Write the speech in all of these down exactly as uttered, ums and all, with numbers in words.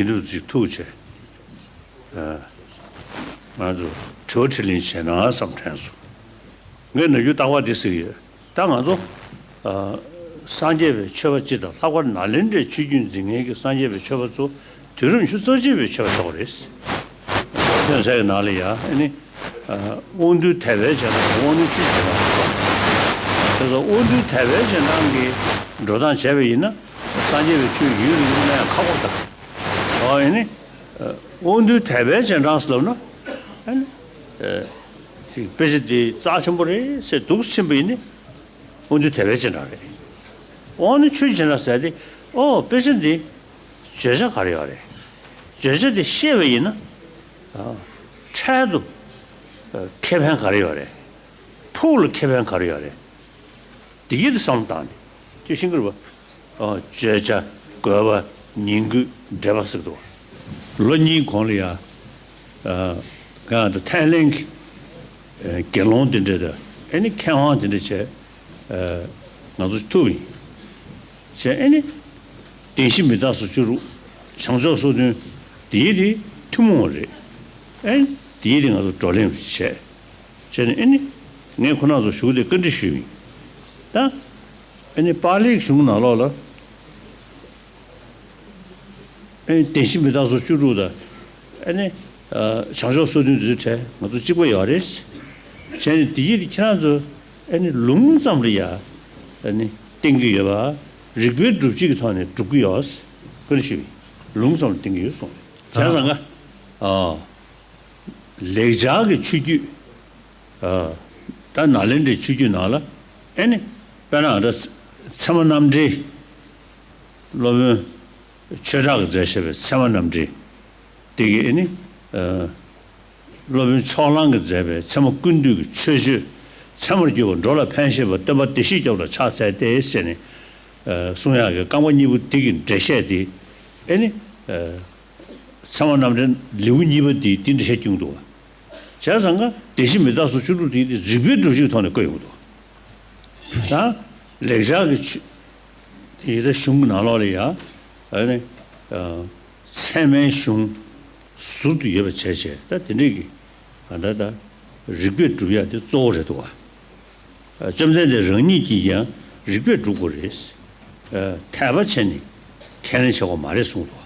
དུས་ཚིག་ཐུག་བྱས། ཨ། ང་ཚོ་དྲི་བ་དྲིས་ལན་བྱས་ན་བསམ་དྲན་སོང་། ངས་ནམ་རྒྱུན་རྟག་པར་འདི་ཟེར་གྱི་ཡོད། ད་ང་ཚོ། ཨ། སངས་རྒྱས་པའི་ཆོས་པ་སྤྱི་དང་ལྷག་པར་ནཱ་ལེནྡྲའི་ཆོས་བརྒྱུད་འཛིན་མཁན་གྱི་སངས་རྒྱས་པའི་ཆོས་པ་ཚོ་དུས་རབས་ཉི་ཤུ་རྩ་གཅིག་པའི་ཆོས་པ་ཆགས་པ་རེད། ཐོན་ས་ཡི་ནང་ལ་ཡ་ཨ་ནི། ཨ། དབང་འདུས་དད་པའི་རྗེས་འབྲང་དབང་རྣོན་ཆོས་ཀྱི་རྗེས་འབྲང་། དེ་ཚོ་དབང་འདུས་དད་པའི་རྗེས་འབྲང་གི་འགྲོ་སྟངས་བྱས་པ་ཡིན་ན། སངས་རྒྱས་པའི་ཆོས་ཡུན་རིང་པོ་གནས་ཡང་ཁག་པོ་དང་། ཨོ་ཨེ་ནི། དབང་འདུས་དད་པའི་རྗེས་འབྲང་ཟེར་ལབ་ན། ཨེ་ནི། ཅིག་དཔེ་ཆ་འདི་རྩ་ཆེན་པོ་རེད་ཟེར་འདུག་ཕྱིན་པ་ཡིན་ནི། དབང་འདུས་དད་པའི་རྗེས་འབྲང་རེད། དབང་རྣོན་ཆོས་རྗེས་འབྲང་ཟེར་ཏེ། ཨོ་དཔེ་ཆ་འདི་བརྗོད་བྱ་ག་རེ་ཡོད་རེད། བརྗོད་བྱ་འདི་ཤེས་པ་ཡིན་ན། ཨ། འཕྲལ་དུ། ཨ། ཁེ་ཕན་ག་རེ་ཡོད་རེད། ཕུགས་ལ་ཁེ་ཕན་ག་རེ་ཡོད་རེད། འདི་གི་དེ་བསམ་བློ་བཏང་ནས་དེ་ཤེས་ཀྱི་རེད་པ། ཨ། བརྗོད་བྱ། དགོས་པ། ཉིང་དགོས། འབྲེལ་བ་ཟེར་གྱི་འདུག་ལོ་གཉིས་གོང་ལ་ཡ། ཨ། ང་ད་ཐའི་ལེན་གྱི། ཨ། དགེ་སློང་དེ་འདྲ་དང་ཨེ་ནི་མཁས་དབང་དེ་འདྲ་བྱས། ཨ། ང་ཚོ་ཐུག་ཡིན། བྱས་ཨེ་ནི། བདེན་བཞི་མི་རྟག་སོགས་བཅུ་དྲུག་བྱང་ཆུབ་སོ་བདུན། འདི་ཡི་དེ་ཐུན་མོང་བ་རེད། ཨེ་ནི་འདི་ཡི་དེ་ང་ཚོ་བགྲོ་གླེང་བྱས། བྱས་ནས་ཨེ་ནི། ངས་ཁོ་རང་ཚོ་ཞུ་དེ་བཀའ་འདྲི་ཞུས་ཡིན། ད། ཨེ་ནི་པཱ་ལིའི་གཞུང་ནང་ལོགས་ལ། ཨེ་ནི་བདེན་བཞི་མི་རྟག་སོགས་བཅུ་དྲུག་དང་། ཨེ་ནི། ཨ། བྱང་ཆུབ་སོ་བདུན་དེ་ཚོའི་གྲས་ང་ཚོ་གཅིག་པ་ཡོད་རེད། བྱས་ནས་འདི་ཡི་དེ་ཁྱེད་རང་ཚོ་ཨེ་ནི་ལུང་ཙམ་ལ་ཡ། ཨེ་ནི་བསྟན་གྱི་ཡོད་པ། རིགས་པའི་སྒྲུབ་བྱེད་ཀྱི་ཐོག་ནས་སྒྲུབ་ཀྱི་ཡོད། བཀའ་འདྲི་ཞུས་ཡིན། ལུང་ཙམ་ལ་བསྟན་གྱི་ཡོད་གསུངས། བྱས་ཙང་ཀ། ཨ། ལེགས་སྦྱར་གྱི་ཆོས་བརྒྱུད། ཨ། ད་ནཱ་ལེནྡྲའི་ཆོས་བརྒྱུད་ནང་ལ་ཨེ་ནི། དཔེར་ན་ད་ཚད་མ་རྣམ་འགྲེལ། སློབ་དཔོན་ཆོས་གྲགས་ཀྱིས་མཛད་བཞག་པའི་ཚད་མ་རྣམ་འགྲེལ། དེ་གི་ཨེ་ནི། ཨ། སློབ་དཔོན་ཕྱོགས་གླང་གིས་མཛད་པའི་ཚད་མ་ཀུན་བཏུས་ཀྱི་མཆོད་བརྗོད། ཚད་མར་གྱུར་པ་འགྲོ་ལ་ཕན་བཞེད་པ་སྟོན་པ་བདེ་གཤེགས་སྐྱོབ་ལ་ཕྱག་འཚལ་ཏེ་ཟེར་ནས། ཨ། གསུང་ཡག་གི་རྐང་པ་གཉིས་པོ་དེ་གི་འགྲེལ་བཤད་དེ་ཨེ་ནི། ཨ། ཚད་མ་རྣམ་འགྲེལ་ལེའུ་གཉིས་པ་དེ་དེ་འགྲེལ་བཤད་བསྐྱོན་འདུག་བ། བྱས་ཙང་ཀ་བདེན་བཞི་མི་རྟག་སོགས་བཅུ་དྲུག་དེ་དེ་རིགས་པའི་སྒྲུབ་བྱེད་ཀྱི་ཐོག་ནས་བཀོད་ཡོང་གི་འདུག་ད་ལེགས་སྦྱར་གྱི་ཆོས་དེ་ད་གཞུང་གི་ནང་ལོགས་ལ་ཡ། ཨ་ནི། ཨ། ཚད་མའི་གཞུང་ཟུར་དུ་ཡོད་པ་བྱས་བྱས་ད་དེ་འདྲས་ཀྱི། ཨ། ད་ད་རིགས་པས་སྒྲུབ་ཡག་དེ་གཙོ་བོ་རེད་འདུག་བ། བཅོམ་ལྡན་འདས་རང་ཉིད་ཀྱིས་ཀྱང་རིགས་པས་སྒྲུབ་དགོས་རེད། ཨ། འཐད་པ་བྱས་ནས་ཁས་ལེན་བྱེད་དགོས་མ་རེད་གསུངས་འདུག་བ།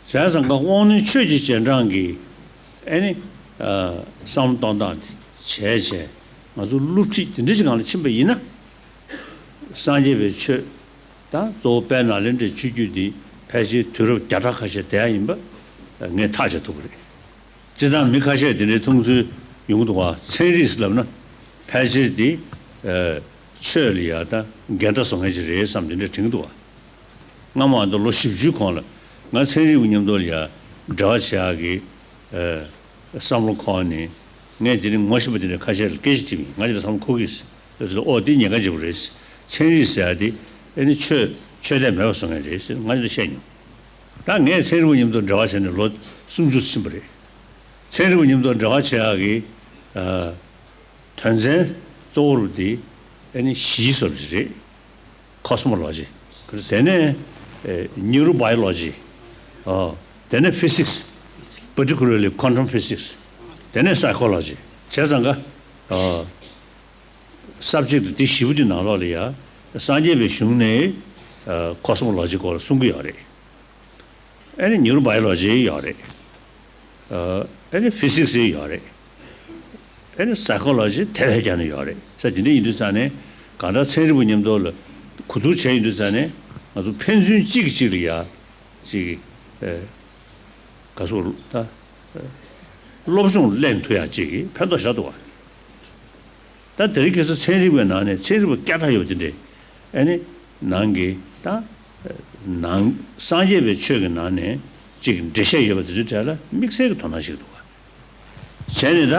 བྱས་ཙང་ཀ་དབང་རྣོན་ཆོས་ཀྱི་རྗེས་འབྲང་གི་ཨེ་ནི། ཨ། བསམ་བློ་གཏོང་སྟངས་དེ་བྱས་བྱས་ང་ཚོ་སློབ་ཁྲིད་དེ་འདྲ་ཞིག་སྒང་ལ་ཕྱིན་པ་ཡིན་ན། སངས་རྒྱས་པའི་ཆོས་དང་གཙོ་བོ་དཔལ་ནཱ་ལེནྡྲའི་ཆོས་བརྒྱུད་འདི་ཕལ་ཆེར་དུས་རབས་བརྒྱ་ཕྲག་ཁ་ཤས་བསྡད་ཡ་ཡིན་པ་ངས་ཐག་བཅད་ཐུབ་ཀྱི་རེད། སྤྱིར་བཏང་མི་ཁ་ཤས་དེ་འདྲའི་མཐོང་ཚུལ་ཡོང་གི་འདུག་བ། ཚན་རིག་ཟེར་ལབ་ན་ཕལ་ཆེར་དེ། ཨ། ཆོས་ལ་ཡ་ད་འགལ་ཟླ་བཟོ་མཁན་ཅིག་རེད་བསམ་དེ་འདྲ་དྲན་གྱི་འདུག་བ། སྔ་མ་ད་ལོ་བཞི་བཅུའི་གོང་ལ་ང་ཚན་རིག་པ་མཉམ་དུ་ལ་ཡ་འབྲེལ་བ་བྱེད་ཡག་གི། ཨ། བསམ་བློ་འཁོར་ནས་ངས་དེ་རིང་ངོ་ཤེས་པ་དེ་འདྲ་ཁ་ཤས་ལ་སྐད་ཆ་དྲིས་པ་ཡིན། ང་དེ་འདྲ་བསམ་བློ་འཁོར་གྱི་ཟེར། ཨོ་དེ་ཉེན་ཁ་ཆེན་པོ་རེད། ཚན་རིག་ཟེར་ཡ་དེ་ཨེ་ནི་ཆོས་ཆོས་དད་མེད་པ་བཟོ་མཁན་རེད་ཟེར་ང་དེ་འདྲ་བཤད་མྱོང་། ད་ངས་ཚན་རིག་པ་མཉམ་དུ་འབྲེལ་བ་བྱས་ནས་ལོ་སུམ་ཅུ་ཕྱིན་པ་རེད། ཚན་རིག་པ་མཉམ་དུ་འབྲེལ་བ་བྱེད་ཡག་གི། ཨ། དོན་ཚན་གཙོ་བོ་རུ་དེ་ཨེ་ནི་བཞི་བཟོ་འདྲ་ཅིག་རེད། ཁོ་སི་མོ་ལོ་ཇི། དེ་ནས་ཨེ་ནིའུ་རོ་བྷའི་ཡོ་ལོ་ཇི། ཨ། དེ་ནས་ཕི་སིག་སི། particularly quantum physics། དེ་ནས་སའི་ཁོ་ལོ་ཇི། བྱས་ཙང་ཀ། ཨ། སབ་ཇེག་ཊི་འདི་བཞི་པོ་འདི་ནང་ལོགས་ལ་ཡ། སངས་རྒྱས་པའི་གཞུང་ནས། ཨ། ཁོ་སི་མོ་ལོ་ཇི་སྐོར་ལ་གསུང་གི་ཡོད་རེད། ཨེ་ནི་ནིའུ་རོ་བྷའི་ཡོ་ལོ་ཇི་ཡོད་རེད། ཨ། ཨེ་ནི་ཕི་སིག་སི་ཡོད་རེད། ཨེ་ནི་སའི་ཁོ་ལོ་ཇི་དེ་བས་ཀྱང་ནི་ཡོད་རེད། ས་དེ་འདྲ་ཡིན་དུས་ཙང་ནས་གང་ལྟར་ཚན་རིག་པ་མཉམ་དུ་ལ་གོ་བསྡུར་བྱས་ཡིན་དུས་ཙང་ནས་ང་ཚོ་ཕན་ཚུན་གཅིག་གིས་གཅིག་ལ་ཡ། གཅིག་གིས། ཨེ། ག་ཟེར་ད། སློབ་སྦྱོང་ལེན་ཐུབ་ཡག་ཅིག་གི་ཕན་ཐོགས་བཞག་འདུག་བ། ད་དེ་རིང་ཁ་སང་ཚན་རིག་པའི་ནང་ནས་ཚན་རིག་པ་སྐད་གྲགས་ཡོད་པ་དེ་འདྲས་ཨེ་ནི་ནང་གི་ད་ནང་སངས་རྒྱས་པའི་ཆོས་ཀྱི་ནང་ནས་ཅིག་འགྲེལ་བཤད་ཡོད་པ་དེ་ཚོའི་གྲས་ལ་དམིགས་བསལ་གྱི་དོ་སྣང་བྱེད་ཀྱི་འདུག་བ། བྱས་ནས་ད་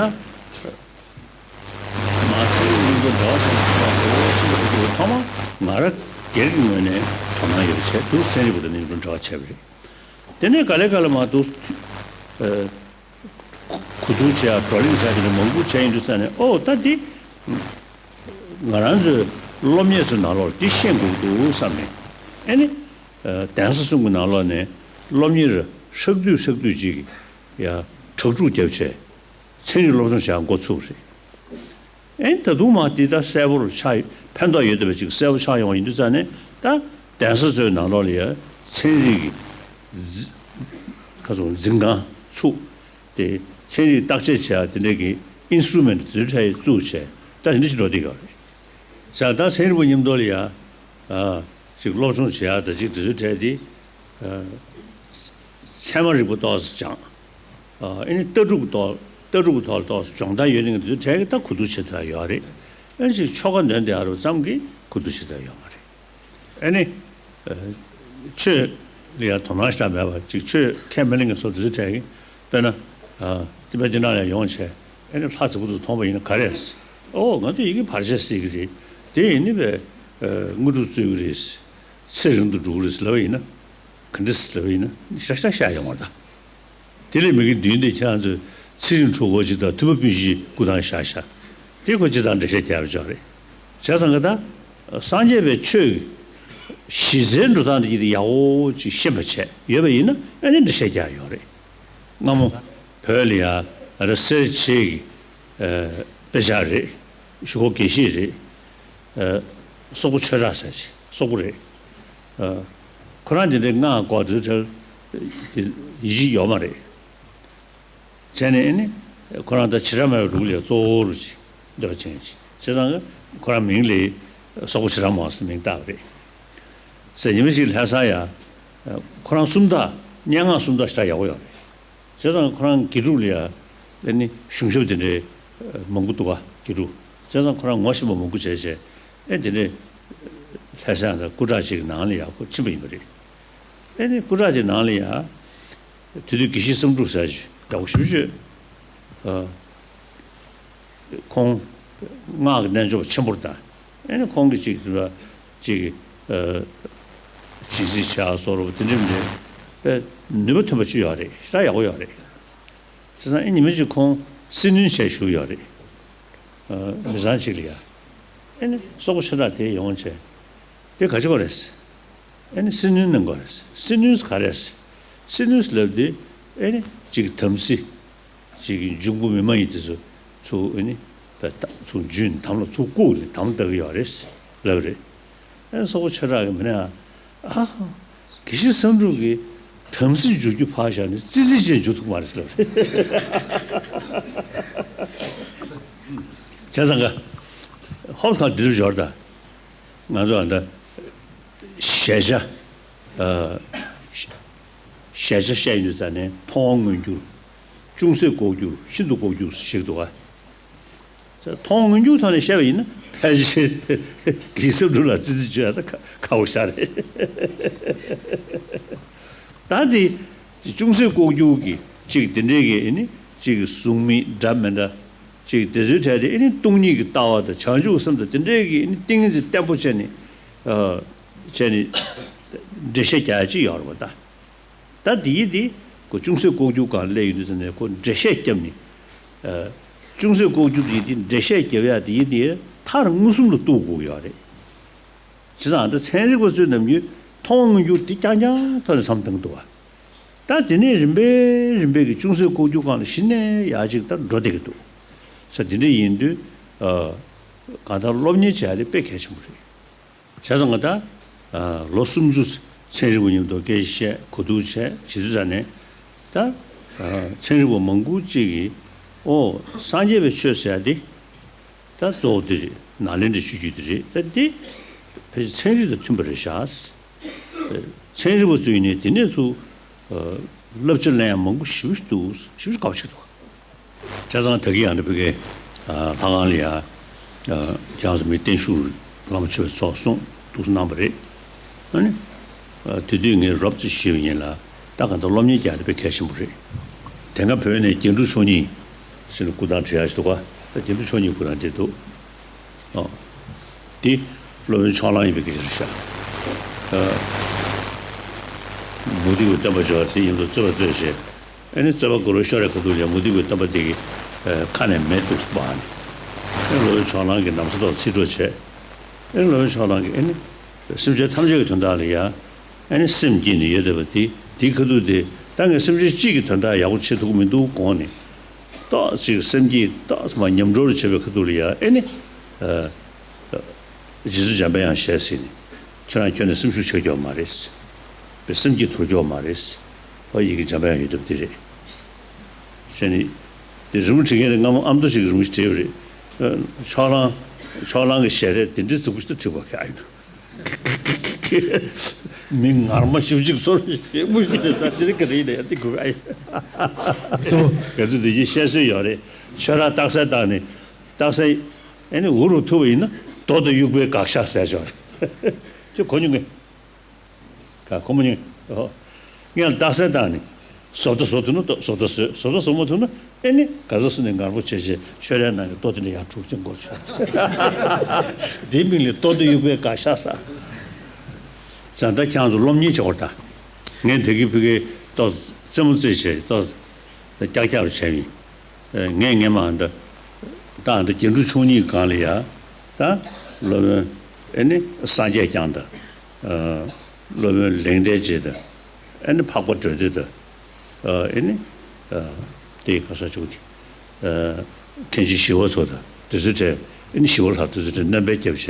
མ་ཚན་རིག་པ་མཉམ་དུ་འབྲེལ་བ་བྱས་ནས་ཐོག་མ་ཐོག་མ་ང་རང་སྒེར་གྱི་ངོས་ནས་དོ་སྣང་ཡོད་བྱས་འདུག་ཚན་རིག་པ་དང་མཉམ་དུ་འབྲེལ་བ་བྱས་པ་རེད། དེ་ནས་ག་ལེ་ག་ལེ་མར་འདུག་ཨ། གོ་བསྡུར་བྱས་བགྲོ་གླེང་བྱས་དེ་འདྲ་མང་པོ་བྱས་ཡིན་དུས་ཙང་ནས་ཨོ་ད་འདི་ང་རང་ཚོའི་སློབ་གཉེར་ཚོའི་ནང་ལོགས་འདི་ཤེས་དགོས་ཀྱི་འདུག་བསམ་ནས་ཨེ་ནི། ཨ། གདན་ས་གསུམ་གྱི་ནང་ལོགས་ནས་སློབ་གཉེར་ ཧྲག་བསྡུས་ཧྲག་བསྡུས་ཅིག་ཡ་དྲག་སྒྲུག་བརྒྱབ་བྱས་ཚན་རིག་སློབ་སྦྱོང་བྱེད་འགོ་ཚུགས་རེད། ཨེ་ད་དུང་མ་འདི་ལྟར་གསལ་པོར་ཆགས་ཕན་ཐོགས་ཡོད་བསྡད་པ་ཅིག་གསལ་པོ་ཆགས་ཡོང་བ་ཡིན་དུས་ཙང་ནས་ད་གདན་ས་ཚོའི་ནང་ལོགས་ལ་ཡ་ཚན་རིག་གི་འཛི་ཁ་སོ་འཛིན་ཁང་ཚུགས་ཏེ་ཚན་རིག་བརྟག་དཔྱད་བྱེད་ཡ་དེ་འདྲའི་གི་ཨིན་སི་ཊུ་མེན་ཊི་དེ་ཚོའི་གྲས་བཙུགས་བྱས་ད་དེ་འདྲ་ཞིག་འགྲོ་བསྡད་ཡོད་རེད། ཟེར་ད་ཚན་རིག་པ་མཉམ་དུ་ལ་ཡ་ཨ་ཅིག་སློབ་སྦྱོང་བྱེད་ཡ་ད་ཅིག་དེ་ཚོའི་གྲས་དེ་ཨ་ཚད་མ་རིག་པ་ཏོག་ཙམ་སྦྱངས། ཨ་ཨེ་ནི་ལྟ་གྲུབ་ཀྱི་ཐོག་ལྟ་གྲུབ་ཀྱི་ཐོག་ལ་ཏོག་ཙམ་སྦྱོང་བརྡར་ཡོད་མཁན་དེ་ཚོའི་གྲས་ཀྱིས་ད་གོ་བསྡུར་བྱེད་ཐུབ་ཡ་ཡོད་རེད། ཨེ་ཅིག་ཆོལ་ཁ་འདོན་བསྡད་ཡ་རེད་བསམ་གི་གོ་བསྡུར་བྱེད་ཐུབ་ཡ་ཡོད་མ་རེད། ཨེ་ནི་ཨ་ཆོས་ལ་ཡ་དོ་སྣང་ཞེ་དྲག་མེད་པ་ཅིག་ཆོས་ཁས་མི་ལེན་མཁན་ཚོ་དེ་ཚོའི་གྲས་ཀྱིས་དཔེར་ན་ཨ་ཏི་པེ་ཏི་ནང་ལ་ཡ་ཡོང་བྱས་ཨེ་ནི་ལྷ་བཟང་པོ་ཚོ་མཐོང་པ་ཡིན་ན་ག་རེ་རེད། ཨོ་ང་ཚོ་ཡི་གེ་བར་ཆད་སེལ་གི་རེད། དེ་ཡིན་ནི་བས་ཨ་དངོས་གྲུབ་སྩོལ་གི་རེད། ཚེ་རིང་དུ་འགྲོ་གི་རེད་ལབ་པ་ཡིན་ན། ག་འདྲ་ལབ་པ་ཡིན་ན་ཤག་ཤག་ཤག་ཡོང་བ་དང་། དེ་ལས་མི་གི་མདུན་དེ་ཁྱེད་རང་ཚོས་ཚེ་རིང་གྲོགས་པོ་ཅིག་དང་ཐུབ་པ་སྤུན་བཞི་སྐུ་ཐང་ཤག་ཤག་དེ་ཁོ་ཅི་དང་འགྲེལ་བཤད་རྒྱག་རུ་ཆོག་རེད། བྱས་ཙང་ག་ད་སངས་རྒྱས་པའི་ཆོས་ཀྱི་གཞི་རྩའི་འགྲོ་སྟངས་དེ་ཡག་པོ་ཅིག་ཤེས་པ་བྱས་ཡོད་པ་ཡིན་ན་ཨ་ནི་འགྲེལ་བཤད་རྒྱག་ཡོད་རེད། སྔ་མོ་བོད་ལ་ཡ་ཨ་ར་སེར་བྱེས་ཀྱི་ཨ་དཔེ་ཆ་རེད། ཞུ་གོ་དགེ་བཤེས་རེད། ཨ་སོག་པོ་ཆོས་གྲགས་ཟེར་ཅིག་སོག་པོ་རེད། ཨ་ཁོ་རང་དེ་འདྲའི་སྔགས་སྐོར་དུས་ཁྲལ་དེ་ཡིད་ཆེས་ཡོད་མ་རེད། བྱས་ནས་ཨེ་ནི་ཁོ་རང་ད་བྱེ་བྲག་སྨྲ་བའི་ལུགས་ལ་གཙོ་བོ་རུ་ཅིག་འདོད་པ་ཅན་ཅིག་བྱས་ཙང་ཁོ་རང་མིང་ལ་སོག་པོ་བྱེ་བྲག་སྨྲ་བ་ཟེར་མིང་བཏགས་པ་རེད། ཟེར་ཉི་མ་ཞིག་ལྷ་ས་ཡ་ཁོ་རང་སུམ་རྟགས་སྙན་ངག་སུམ་རྟགས་ཞེ་དྲག་ཡག་པོ་ཡོད་རེད། བྱས་ཙང་ཁོ་རང་དགེ་ཕྲུག་ལ་ཡ་ཨེ་ནི་གཞུང་ཞབས་དེ་འདྲའི་མང་པོ་འདུག་ག་དགེ་ཕྲུག་བྱས་ཙང་ཁོ་རང་ངོ་ཤེས་པ་མང་པོ་བྱས་བྱས་ཨེ་དེ་ནས་ལྷ་ས་ཡང་དང་སྐུ་དྲག་ཅིག་གི་ནང་ལ་ཡ་ཁོ་ཕྱིན་པ་ཡིན་པ་རེད། ཨེ་ནི་སྐུ་དྲག་དེ་ནང་ལ་ཡ་དེ་དུས་དགེ་བཤེས་བསམ་གྲུབ་ཟེར་ཞིག་ཡག་པོ་ཞེ་པོ་ཅིག་ཁོང་སྔགས་ཀྱི་རྣལ་འབྱོར་པ་ཆེན་པོར་དང་ཨེ་ནི་ཁོང་གིས་ཅིག་དེ་འདྲ་ཅིག་ཨ་ཇི་སི་བྱ་སོགས་རོ་དེ་འདྲ་མི་འདྲ་དཔེ་ནུས་པ་ཐོན་པ་ཅིག་ཡོད་རེད། ཞེ་དྲག་ཡག་པོ་ཡོད་རེད། བྱས་ཙང་ཨེ་ཉི་མ་ཅིག་ཁོང་སེམས་ནུས་བྱས་བཞུགས་ཡོད་རེད། ཨ་མི་ཚང་ཅིག་ལ་ཡ། ཨེ་ནི་སོག་པོ་ཆེ་དྲག་དེ་ཡོང་བྱས། དེ་ག་ཅི་གོ་རེད། ཨེ་ནི་སེམས་ནུས་གནང་དགོས་རེད། སེམས་ནུས་ག་རེད། སེམས་ནུས་ལབ་དུས་ཨེ་ནི་ཅིག་དམ་སྲི། ཅིག་འབྱུང་པོ་མི་མ་ཡིན་དེ་ཚོ་ཚུར་ཨེ་ནི་ད་ད་ཚུར་འཇུས་ནས་དམ་ལ་ཚུར་བཀུག་ནས་དམ་ལ་བཏགས་ཀྱི་ཡོད་རེད་ལབ་རེད། ཨེ་སོག་པོ་ཆེ་དྲག་གི་མི་ནས་ཨ་དགེ་བཤེས་བསམ་གྲུབ་ཀྱིས་དམ་སྲི་འཇུ་རྒྱུ་ཕར་བཞག་ནས་ཙི་ཙི་ཅན་འཇུ་ཐུབ་མ་རེད་ལབ་རེད། བྱས་ཙང་ག་ཧོབ་ཁ་འདིར་འབྱོར་ད། ང་ཚོ་ཨ་ད་ཞལ་ཆ་ཨ་ཞལ་ཆ་བཤད་ཡོང་དུས་ཙ་ནས་མཐོང་བ་མངོན་གྱུར། ཅུང་ཟད་ལྐོག་གྱུར། ཤིན་ཏུ་ལྐོག་གྱུར་ཞིག་འདུག་ག་མཐོང་བ་མངོན་གྱུར་ཐོག་ནས་བཤད་པ་ཡིན་ན་ཕལ་ཆེར་དགེ་བཤེས་བསམ་གྲུབ་ལ་ཙི་ཙི་བྱོས་ཡ་ད་ཁག་པོ་ཞེ་དྲག་རེད། ད་དེ་ཅུང་ཟད་ལྐོག་གྱུར་གྱི་ཅིག་དེ་འདྲའི་གི་ཨེ་ནི་ཅིག་གཟུགས་མེད་འདྲ་མི་འདྲ་ཅིག་དེ་ཚོའི་གྲས་དེ་ཨེ་ནི་སྟོང་ཉིད་ཀྱི་ལྟ་བ་དང་བྱང་ཆུབ་སེམས་དང་དེ་འདྲའི་གི་ཨེ་ནི་ཏིང་ངེ་འཛིན་བརྟན་པོ་བྱས་ནས་ཨ་བྱས་ནས་འགྲེལ་བཤད་རྒྱག་ཡ་ཅིག་ཡོད་རེད་པ་ད། ད་དེའི་དེ་ཁོ་ཅུང་ཟད་ལྐོག་གྱུར་སྒང་སླེབས་ཡོང་དུས་ཙ་ནས་ཁོ་འགྲེལ་བཤད་བརྒྱབ་ནས་ཨ་ཅུང་ཟད་ལྐོག་གྱུར་དེ་དེ་འགྲེལ་བཤད་རྒྱབ་ཡ་དེའི་དེ་མཐར་མངོན་སུམ་ལ་གཏུག་དགོས་ཡོད་རེད། བྱས་ཙང་ད་ཚན་རིག་པ་ཚོས་ནམ་རྒྱུན་མཐོང་བ་མངོན་གྱུར་དེ་རྐྱང་རྐྱང་ཐོག་ནས་མཚམས་བཏང་གི་འདུག་བ། ད་དེ་ནས་རིམ་པས་རིམ་པས་ཀྱི་ཅུང་ཟད་ལྐོག་གྱུར་སྒང་ལ་གཞི་ནས་ཡར་ཅིག་ད་འགྲོ་བསྡད་ཀྱི་འདུག་ས། དེ་འདྲ་ཡིན་དུས་ཨ་གང་ལྟར་སློབ་གཉེར་བྱས་ཏེ་དཔེ་གལ་ཆེན་པོ་རེད། བྱས་ཙང་ང་ད་ཨ་ལོ་སུམ་ཅུ་ཚན་རིག་པ་མཉམ་དུ་སྐད་ཆ་བཤད་གོ་བསྡུར་བྱས་བྱེད་དུས་ཙ་ནས་ད་ཨ་ཚན་རིག་པ་མང་པོ་ཅིག་གིས་ཨོ་སངས་རྒྱས་པའི་ཆོས་ཟེར་ཡ་དེ། ད་གཙོ་བོ་འདི་རེད། ནཱ་ལེནྡྲའི་ཆོས་བརྒྱུད་འདི་རེད། ད་འདི་ཕལ་ཆེར་ཚན་རིག་དང་མཐུན་པ་རེད་ཤག་ཚན་རིག་པ་ཚོས་ནི་དེ་ནས་ཚུར་ཨ་བསླབ་བྱ་ལེན་ཡ་མང་པོ་ཞེ་པོ་ཅིག་འདུག་ཞེ་པོ་ཅིག་དགའ་པོ་ཞིག་འདུག་བྱས་ཙང་ད་གིན་ཡང་འདི་བོད་ཀྱི་ཨ་ལྷ་ཁང་ལ་ཡ་ཨ་ཁྱེད་རང་ཚོ་མི་བརྟན་བཞུགས་བླ་མ་མཆོད་པའི་ཚོགས་གསུངས་འདུག་གནང་བ་རེད། ཨ་ནི་ཨ་དེ་དུས་ངས་རོབ་ཙམ་ཞུས་པ་ཡིན་ལ། ད་གང་ལྟར་སློབ་གཉེར་རྒྱག་ཡ་དེ་དཔེ་གལ་ཆེན་པོ་རེད། དེ་སྔ་བོད་ནས་རྒྱན་དྲུག་མཆོག་གཉིས་ཟེར་ནས་སྐུ་ཐང་བྲིས་ཡ་ཞིག་འདུག་ག་ད་རྒྱན་དྲུག་མཆོག་གཉིས་སྐུ་ཐང་དེ་འདུག་ཨོ། དེ་སློབ་དཔོན་ཕྱོགས་གླང་ཡིན་པའི་སྐད་ཆ་རེད་ཤག་ཨ་མུ་སྟེགས་པའི་སྟོན་པ་འབྱོར་བ་དེ་ཡིན་དུ་རྩོད་པ་རྩོད་བྱས། ཨ་ནི་རྩོད་པ་མགོ་རུ་ཤོར་བའི་ཁ་ཐུག་ལ་མུ་སྟེགས་པའི་སྟོན་པ་དེ་གི་ཨ་ཁ་ནས་མེ་བཏོག་སྤར་ནས། ཨ་ནི་སློབ་དཔོན་ཕྱོགས་གླང་གི་ན་བཟའ་ཐོག་ཚིག་གྲོགས་བྱས། ཨ་ནི་སློབ་དཔོན་ཕྱོགས་གླང་གིས་ཨ་ནི་སེམས་ཅན་ཐམས་ཅད་ཀྱི་དོན་དག་ལ་ཡ། ཨ་ནི་སེམས་བསྐྱེད་ནས་ཡོད་བསྡད་པ་དེ་དེའི་ཁ་ཐུག་དེ་ ད་ངས་སེམས་ཅན་གཅིག་གི་དོན་དག་ཡག་པོ་བྱེད་ཐུབ་ཀྱི་མི་འདུག་དགོངས་ནས། ཏོག་ཙམ་སེམས་ཀྱིས་ཏོག་ཙམ་མར་ཉམས་འགྲོ་རུ་བྱེད་པའི་ཁ་ཐུག་ལ་ཡ་ཨེ་ནི། རྗེ་བཙུན་འཇམ་པའི་དབྱངས་ཞལ་གཟིགས་ནས། ཁྱོད་རང་ཁྱོན་ནས་སེམས་ཤུགས་ཆག་རྒྱུ་མ་རེད། པའི་སེམས་ཀྱི་དུར་རྒྱུ་མ་རེད། ཨོ་ཡི་གེ་འཇམ་པའི་དབྱངས་ཡོད་སྟབས་དེ་རེད། ཞེས་ནི། དེ་རི་མོ་བྲིས་མཁན་དེ་སྔ་མོ་ཨ་མདོ་ཞིག་གི་རི་མོ་ཞིག་བྲིས་པ་རེད། ཕྱོགས་གླང་། ཕྱོགས་གླང་གི་ཞལ་རས་དེ་འདྲའི་རྫིག་པོ་ཞིག་ཏུ་བྲིས་པ་ག་ཡིན། མི་ངར་མ་ཞིབ་ཅིག་སོར་ཞེ་མོ་ཞིག་དེ་ད་དེ་རིང་ག་རེ་ཡིན་ན་ཡང་དེ་དགོས་ཨ་ཡིན། ག་ཚོད་དེ་གྱིས་བཤད་སྲོལ་ཡོད་རེད། ཆོས་ར་རྟགས་གསལ་བཏང་ནས། རྟགས་གསལ། ཨེ་ནི་འུ་རུ་ཐུབ་པ་ཡིན་ན་རྡོ་དང་དབྱུག་པའི་དགག་བཞག་ཟེར་ཆོག་རེད། ཁྱོད་གོ་མྱོང་གི། ག་གོ་མ་མྱོང་། ཨོ། ངས་རྟགས་གསལ་བཏང་ནས། བཟོ་ལྟ་བཟོ་ཐུབ་ན་ཏོ་བཟོ་ལྟ་བཟོས། བཟོ་ལྟ་བཟོ་མ་ཐུབ་ན་ཨེ་ནི་ག་ས་སུ་ནས་ངར་པོ་བྱས་བྱས་ཆོས་རའི་ནང་གི་རྡོ་དེ་འདྲ་ཡར་འཁྲུག་ཅིང་འགོར་ཆོག་དེའི་མིང་ལ་རྡོ་དང་དབྱུག་པའི་དགག་བཞག་ཟེར། ཙང་ད་ཁྱེད་རང་ཚོ་སློབ་གཉེར་བྱེད་དགོས་རེད་ད། ངས་དེ་གི་ཕི་གའི་ཏོག་རྩེད་མོ་རྩེད་བྱས་ཏོག་ཀྱག་ཀྱག་རུ་བྱས་ཡིན། ངས་ངས་མ་འདི། ད་འདི་རྒྱན་དྲུག་མཆོག་གཉིས་སྒང་ལ་ཡ། ད་སློབ་དཔོན། ཨེ་ནི་སངས་རྒྱས་བསྐྱངས་དང་། སློབ་དཔོན་ལེགས་ལྡན་འབྱེད་དང་། ཨེ་ནི་འཕགས་པ་སྒྲོལ་དོན་དང་། ཨེ་ནི། དེ་ག་ས་བྱུང་དེ། མཁན་ཆེན་ཞི་བ་འཚོ་དང་དེ་ཚོའི་གྲས། ཨེ་ནི་ཞི་བ་ལྷ་དེ་ཚོའི་གྲས་རྣམ་པར་རྒྱལ་བྱས་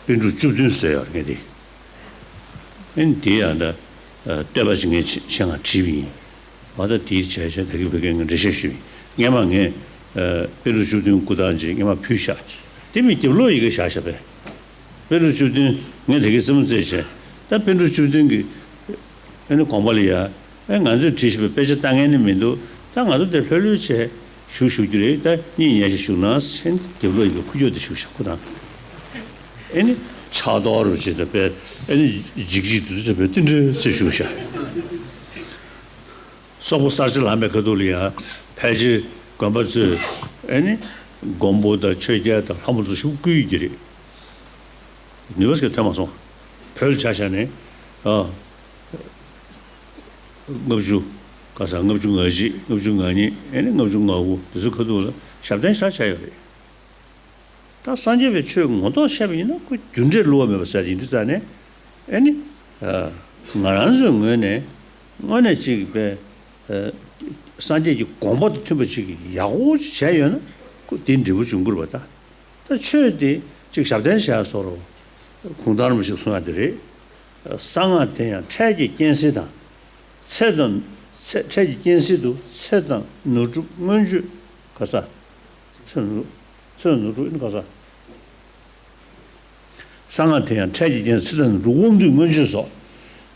པཎ་གྲུབ་བཅུ་བདུན་བཟོས་ཡོད་རེད་ངས་དེ། ཨེ་ནི་དེ་ཡང་ད། བསྟོད་པ་ཞིག་ངས་ཆེད་མངགས་བྲིས་པ་ཡིན། འོ་ད་དེའི་བྱས་བྱས་ད་གི་བོད་སྐད་ངས་འགྲེལ་བཤད་ཞུས་ཡིན། སྔས་མ་ངས། པཎ་གྲུབ་བཅུ་བདུན་སྐུ་ཐང་ཅིག་སྔས་མ་ཕུལ་བཞག་དེ་མིན་རྒྱབ་ལོགས་ཡི་གེ་བཞག་བཞག་པས། པཎ་གྲུབ་བཅུ་བདུན་ངས་དེ་གི་རྩེད་མོ་རྩེད་བྱས། ད་པཎ་གྲུབ་བཅུ་བདུན་གྱི། ཨེ་ནི་དགོངས་པ་ལ་ཡ། ཨེ་ང་ཚོས་བྲིས་བཞག་པའི་དཔེ་ཆ་ལྟ་མཁན་ནི་མི་འདུག་ད་ང་ཚོ་དེ་ལྷོད་ལྷོད་བྱས། བཞུགས་བཞུགས་རྒྱུ་རེད། ད་གཉིད་ཉལ་ཞིག་བཞུགས་ན་ཟེར་རྒྱབ་ལོགས་ཡི་གེ་ཁུ་རྒྱོག་དེ་བཞུགས་བཞག་སྐུ་ཐང་། ཨེ་ནི། ཕྱག་རྡོར་རུ་བྱེད་དང་པས། ཨེ་ནི། འཇིགས་བྱེད་དུ་ཚོད་པའི་རྟེན་འབྲེལ་ཚེ་བཞུགས་བཞག་སོག་པོ་གསར་བརྗེ་ལངས་པའི་ཁ་ཐུག་ལ་ཡང་ཕལ་ཆེར་དགོན་པ་ཚོས་ཨེ་ནི། མགོན་པོ་དང་ཆོས་རྒྱལ་དང་ལྷ་མོ་ཚོ་ཞིག་བསྐུལ་ཡོད་ཀྱི་རེད། ནུས་པ་ཞིག་ཐོན་མ་སོང་། བོད་ལ་ཆ་བཞག་ནས། ཨ། ལྔ་བཅུ། ག་ས་ལྔ་བཅུ་ང་གཅིག་ལྔ་བཅུ་ང་གཉིས་ཨེ་ནི་ལྔ་བཅུ་ང་དགུ་དེ་ཚོའི་ཁ་ཐུག་ལ་ཞབས་བརྟན་ཞེ་དྲག་བྱས་ཡོད་རེད། ད་སངས་རྒྱས་པའི་ཆོས་ངོ་ཐོག་བཤད་པ་ཡིན་ན་ཁོ་རྒྱུ་འབྲས་བསླུ་བ་མེད་པ་ཟེར་ཡིན་དུས་ཙང་ནས། ཨེ་ནི། ང་རང་ཚོའི་ངོས་ནས་དངོས་གནས་ཅིག་པའི། སངས་རྒྱས་ཀྱི་དགོངས་པ་དང་མཐུན་པ་ཅིག་ཡག་པོ་ཅིག་བྱས་ཡོད་ན་ཁོ་དེ་འབྲས་བུ་འབྱུང་གི་རེད་པ་ད། ད་ཆོས་དེ་ཅིག་ཞབས་བརྟན་བྱས་སོ་རོ། གུང་ཐང་རིན་པོ་ཆེས་གསུང་ཡག་དེ་རེད། གསང་སྔགས་དེ་ཡང་འཕྲལ་གྱི་རྐྱེན་སེལ་དང་། ཚེ་དང་། ཚེ་འཕྲལ་གྱི་རྐྱེན་སེལ་དུ་ཚེ་དང་ནོར་སྒྲུབ་མངོན་སྤྱོད། ག་ས། ཚེ་ནོར། ཚེ་དང་ནོར་སྒྲུབ་ཨེ་ནི་ག་ས། གསང་སྔགས་དེ་ཡང་འཕྲལ་གྱི་རྐྱེན་སེལ་དང་ནོར་སྒྲུབ་དབང་སྡུད་མངོན་སྤྱོད་སོགས།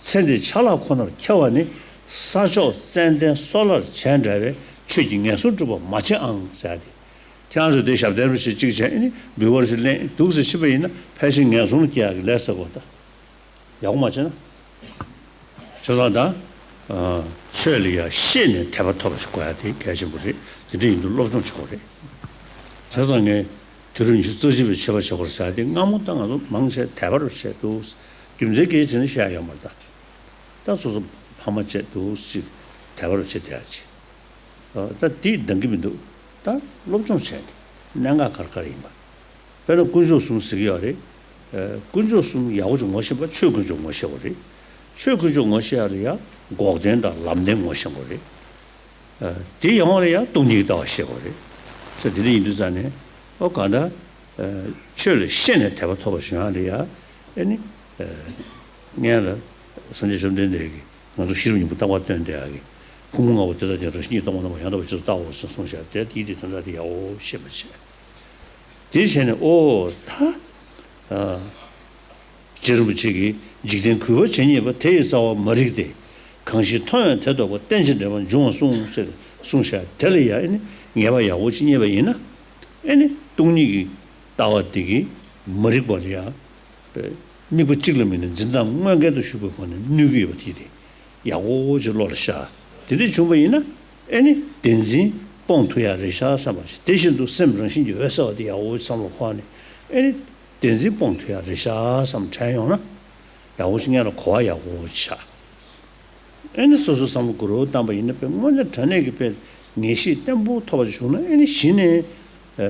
ཚེ་འདིའི་ཆ་ལག་ཁོ་ནར་འཁྱེར་བ་ནི། ས་ཕྱོགས་ཙན་དན་སོལ་བར་བྱས་འདྲ་བའི་ཆོས་ཀྱི་ངན་སོང་སྒྲུབ་པ་མ་བྱེད་ཨང་ཟེར་ཏེ། ཁྱེད་རང་ཚོས་དེ་ཞབས་བརྟན་རུ་ཞིག་གཅིག་བྱས་ཨེ་ནི་འབུལ་བ་ཞིག་ལེན་འདུག་ཟེར་ཤི་བ་ཡིན་ན་ཕལ་ཆེར་ངན་སོང་ལ་སྐྱེ་ཡག་གི་ལས་བསགས་དགོས་ད། ཡག་པོ་མ་བྱས་ན། བྱས་ཙང་ད། ཆོས་ལ་ཡ་ཤེས་ནས་དད་པ་ཐོབ་པ་ཞིག་དགོས་ཡ་དེ་གལ་ཆེན་པོ་རེད། དེ་འདྲ་ཡིན་དུས་སློབ་སྦྱོང་བྱེད་དགོས་རེད། བྱས་ཙང་ངས་དུས་རབས་ཉི་ཤུ་རྩ་གཅིག་པའི་ཆོས་པ་བྱེད་དགོས་ཟེར་ཡ་དེ་སྔ་མོ་ད་ང་ཚོ་མང་ཆེ་དད་པ་རུ་བྱས་འདུག་རྒྱུ་མཚན་གལ་ཆེ་ན་བཤད་ཡ་ཡོད་མ་རེད་ད། ད་སོ་སོ་ཕ་མ་བྱས་འདུག་ཅིག་དད་པ་རུ་བྱེད་བསྡད་ཡ་ཅིག་ད་དེ་འདང་གི་མི་འདུག་ད་སློབ་སྦྱོང་བྱས་ནས་གནད་འགག་ག་རེ་ག་རེ་ཡིན་པ། དཔེར་ན་དཀོན་མཆོག་གསུམ་ཟེར་གྱི་ཡོད་རེད། ཨ། དཀོན་མཆོག་གསུམ་ཡག་པོ་ཅིག་ངོ་ཤེས་པ་ཆོས་དཀོན་མཆོག་ངོ་ཤེས་དགོས་རེད། ཆོས་དཀོན་མཆོག་ངོ་ཤེས་ཡག་ལ་ཡང་འགོག་བདེན་དང་ལམ་བདེན་ངོ་ཤེས་དགོས་རེད། ཨ། དེ་ཡོང་བ་ལ་ཡང་སྟོང་ཉིད་ཀྱི་ལྟ་བ་ཤེས་དགོས་རེད། ས་དེ་འདྲ་ཡིན་དུས་ཙང་ནས་ཨོ་གང་ལྟར། ཨ། ཆོས་ལ་ཤེས་ནས་དད་པ་ཐོབ་པ་བྱུང་ཡག་ལ་ཡང་ཨེ་ནི། ཨ། སྔོན་ལ་སངས་རྒྱས་བཅོམ་ལྡན་འདས་ཀྱིས་ང་ཚོ་ཤེས་རབ་སྙིང་པོ་བརྟག་པ་སྟོན་བསྡད་ཡག་གི་ཕུང་པོ་ལྔ་པོ་དེ་དག་ཀྱང་རང་བཞིན་གྱིས་སྟོང་པར་རྣམ་པར་ཡང་དག་པར་རྗེས་སུ་བལྟའོ་ཞེས་གསུངས་བཞག་དེ་དེའི་དེ་དོན་དག་དེ་ཡག་པོ་ཤེས་པར་བྱས། དེ་བྱས་ནས་ཨོ་ད། ཨ། རྗེ་རིན་པོ་ཆེ་གིས་འཇིག་རྟེན་གུས་པར་བྱེད་ཉེས་པ་དེ་ཡི་རྩ་བ་མ་རིག་སྟེ། གང་ཞིག་མཐོང་ཡང་དེ་ལྡོག་པ་རྟེན་ཅིང་འབྲེལ་པར་འབྱུང་བར་གསུངས་ཟེར་གསུངས་བཞག་དེ་ལ་ཡང་ཨེ་ནི་ངེས་པ་ཡག་པོ་ཅིག་རྙེད་པ་ཡིན་ན། ཨེ་ནི་སྟོང་ཉིད་ཀྱི་ལྟ་བ་དེ་གིས་མ་རིག་པ་ལ་ཡང་། དམིགས་པ་གཅིག་ལ་དམིགས་ནས་འཛིན་སྟངས་དངོས་འགལ་དུ་ཞུགས་པའི་སྒོ་ནས་གནོད་ཀྱི་ཡོད་པ་དེ་དེ་ཡག་པོ་ཅིག་བློ་ལ་ཤར། དེ་འདྲ་བྱུང་བ་ཡིན་ན་ཨེ་ནི་བདེན་འཛིན་སྤོང་ཐུབ་ཡག་རེད་ཤག་བསམ་པ་ཞིག་དེ་བཞིན་དུ་སེམས་རང་བཞིན་གྱིས་འོད་གསལ་བ་དེ་ཡག་པོ་བསམ་བློ་འཁོར་ནས་ཨེ་ནི་བདེན་འཛིན་སྤོང་ཐུབ་ཡག་རེད་ཤག་བསམ་དྲན་ཡོང་ན་ཡག་པོ་ཅིག་སྔོན་ལ་གོ་བ་ཡག་པོ་ཆགས། ཨེ་ནི་སོ་སོའི་བསམ་བློ་གུ་རུ་བཏང་པ་ཡིན་ན་དཔེ་དངོས་གནས་དྲང་གནས་ཀྱི་དཔེ་ངེས་ཤེས་བརྟན་པོ་ཐོབ་པ་བྱུང་ན་ཨེ་ནི་གཞི་ནས་ཨ་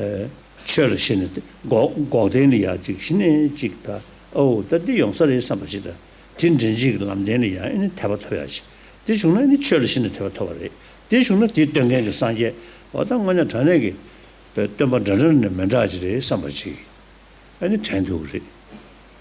ཆོས་ལ་ཤེས་ནས་འགོག་འགོག་བདེན་ལ་ཡ་ཅིག་གཞི་ནས་ཅིག་ད་ཨོ་ད་འདི་ཡོང་ས་རེད་བསམ་པ་ཞིག་དང་དེ་འདྲེན་བྱེད་ཀྱི་ལམ་བདེན་ལ་ཡ་ཨེ་ནི་དད་པ་ཐོབ་ཡ་ཅིག་ དེ་བྱུང་ན་ནི་ཆོས་ལ་གཞི་ནས་དད་པ་ཐོབ་པ་རེད། དེ་བྱུང་ན་དེ་སྟོན་མཁན་གྱི་སངས་རྒྱས་འོ་ད་དངོས་གནས་དྲང་གནས་ཀྱི་སྟོན་པ་འདྲ་འདྲ་ནས་མི་འདྲ་ཅིག་རེད་བསམ་པ་ཅིག་ཨ་ནི་དྲན་ཐུབ་ཀྱི་རེད།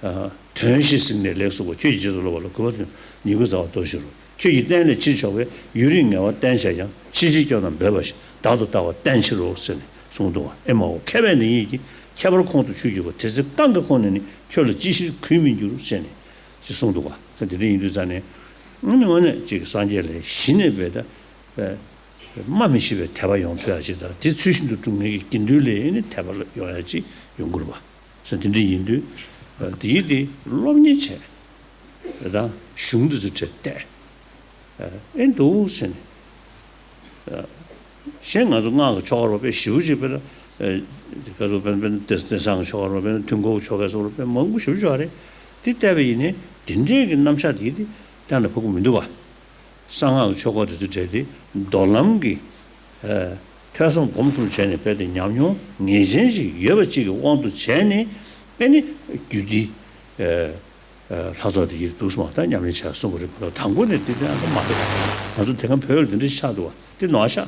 ཨ། དོན་བཞི་གཟིགས་ནས་ལེགས་གསུངས་པ། ཆོས་ཀྱི་རྗེས་སུ་སློབ་པ་ལ། གུས་པ་དང་ཉེ་རྒུས་བྱ་བ་སྟོར་བཞིན་རོགས། ཁྱོད་ཀྱིས་བསྟན་ལས་ཕྱིར་ཕྱོགས་པས། ཡུན་རིང་ངལ་བ་བསྟེན་བྱས་ཀྱང་། ཕྱིར་ཕྱིར་སྐྱོ་རྣམས་འབོད་པ་བཞིན། བདག་ཏུ་ལྟ་བ་བསྟེན་ཕྱིར་རོ་ཟེར་ནས་གསུངས་འདུག་བ། ཨེ་མའོ། མཁས་པས་འདི་ཉིད་ཀྱི། ཁྱད་པར་ཁོང་དུ་ཆུད་གྱུར་པ། དེ་ཚེ་གང་གིས་ཁོང་ནས་ནི། ཁྱོད་ལ་ཅི་ཕྱིར་གུས་མི་འགྱུར་ཟེར་ནས་ཅེས་གསུངས་འདུག་བ། ད་དེ་འདྲ་ཡིན་དུས་ཙང་ནས་ཨ་ནི་དངོས་གནས་ཅིག་སངས་རྒྱས་ལ་གཞི་ནས་བས་ད་བས་སྨྲ་མི་ཤེས་པའི་དད་པ་ཡོང་ཐུབ་ཡ་ཅིག་དང་། དེ་ཚུལ་བཞིན་དུ་སྒྲུབ་མཁན་གྱི་དགེ་འདུན་ལ་ཨ་ནི་དད་པ་ཡོང་ཡ་ཅིག་ཡོང་དགོས་རེད་བ། ཟེར་དེ་འདྲ་ཡིན་དུས། དེའི་དེ་སློབ་གཉེར་བྱས། དེ་དང་གཞུང་དེ་ཚོ་བྲིས་བལྟས། ཨེ་འདུག་ཟེར་ནས། གཞན་ང་ཚོ་སྔགས་ཀྱི་ཆོ་ག་རོ་དཔེ་ཞེ་པོ་ཅིག་དཔེར་ན། དེ་ག་ཚོ་དཔེར་ན་དཔེར་ན་དེང་སང་གི་ཆོ་ག་རོ་དཔེར་ན་དུས་འཁོར་གྱི་ཆོ་ག་སོགས་རོ་དཔེ་མང་པོ་ཞེ་པོ་ཅིག་ཡོད་རེད། དེ་བལྟས་པ་ཡིན་ནའི་དེ་འདྲའི་གི་རྣམ་གཞག་དེ་དེ་གཏན་ལ་ཕབ་ཀྱི་མི་འདུག་བ། གསང་སྔགས་ཀྱི་ཆོ་ག་དེ་ཚོ་བྲིས་ཏེ་མདོ་ལམ་གྱི་ཐོས་བསམ་སྒོམ་གསུམ་བྱས་ནས་རྦད་དེ་ཉམས་མྱོང་ངེས་ཅན་ཞིག་ཡོད་པ་ཅིག་གི་དབང་དུ་བྱས་ནས་ཨེ་ནི་རྒྱུད་སྡེ་ལྷ་ཚོགས་དེ་ཡིས་འདུག་སེ་མ་ད་ཉམས་ལེན་བྱས་གསུང་གི་རེད་མ་གཏོགས་དང་པོ་ནས་དེ་དེ་ཨ་ནི་མ་རེད། ང་ཚོ་དེ་སྔ་བོད་ལ་དེ་འདྲ་ཆགས་འདུག་བ། དེ་ནོར་ཤག་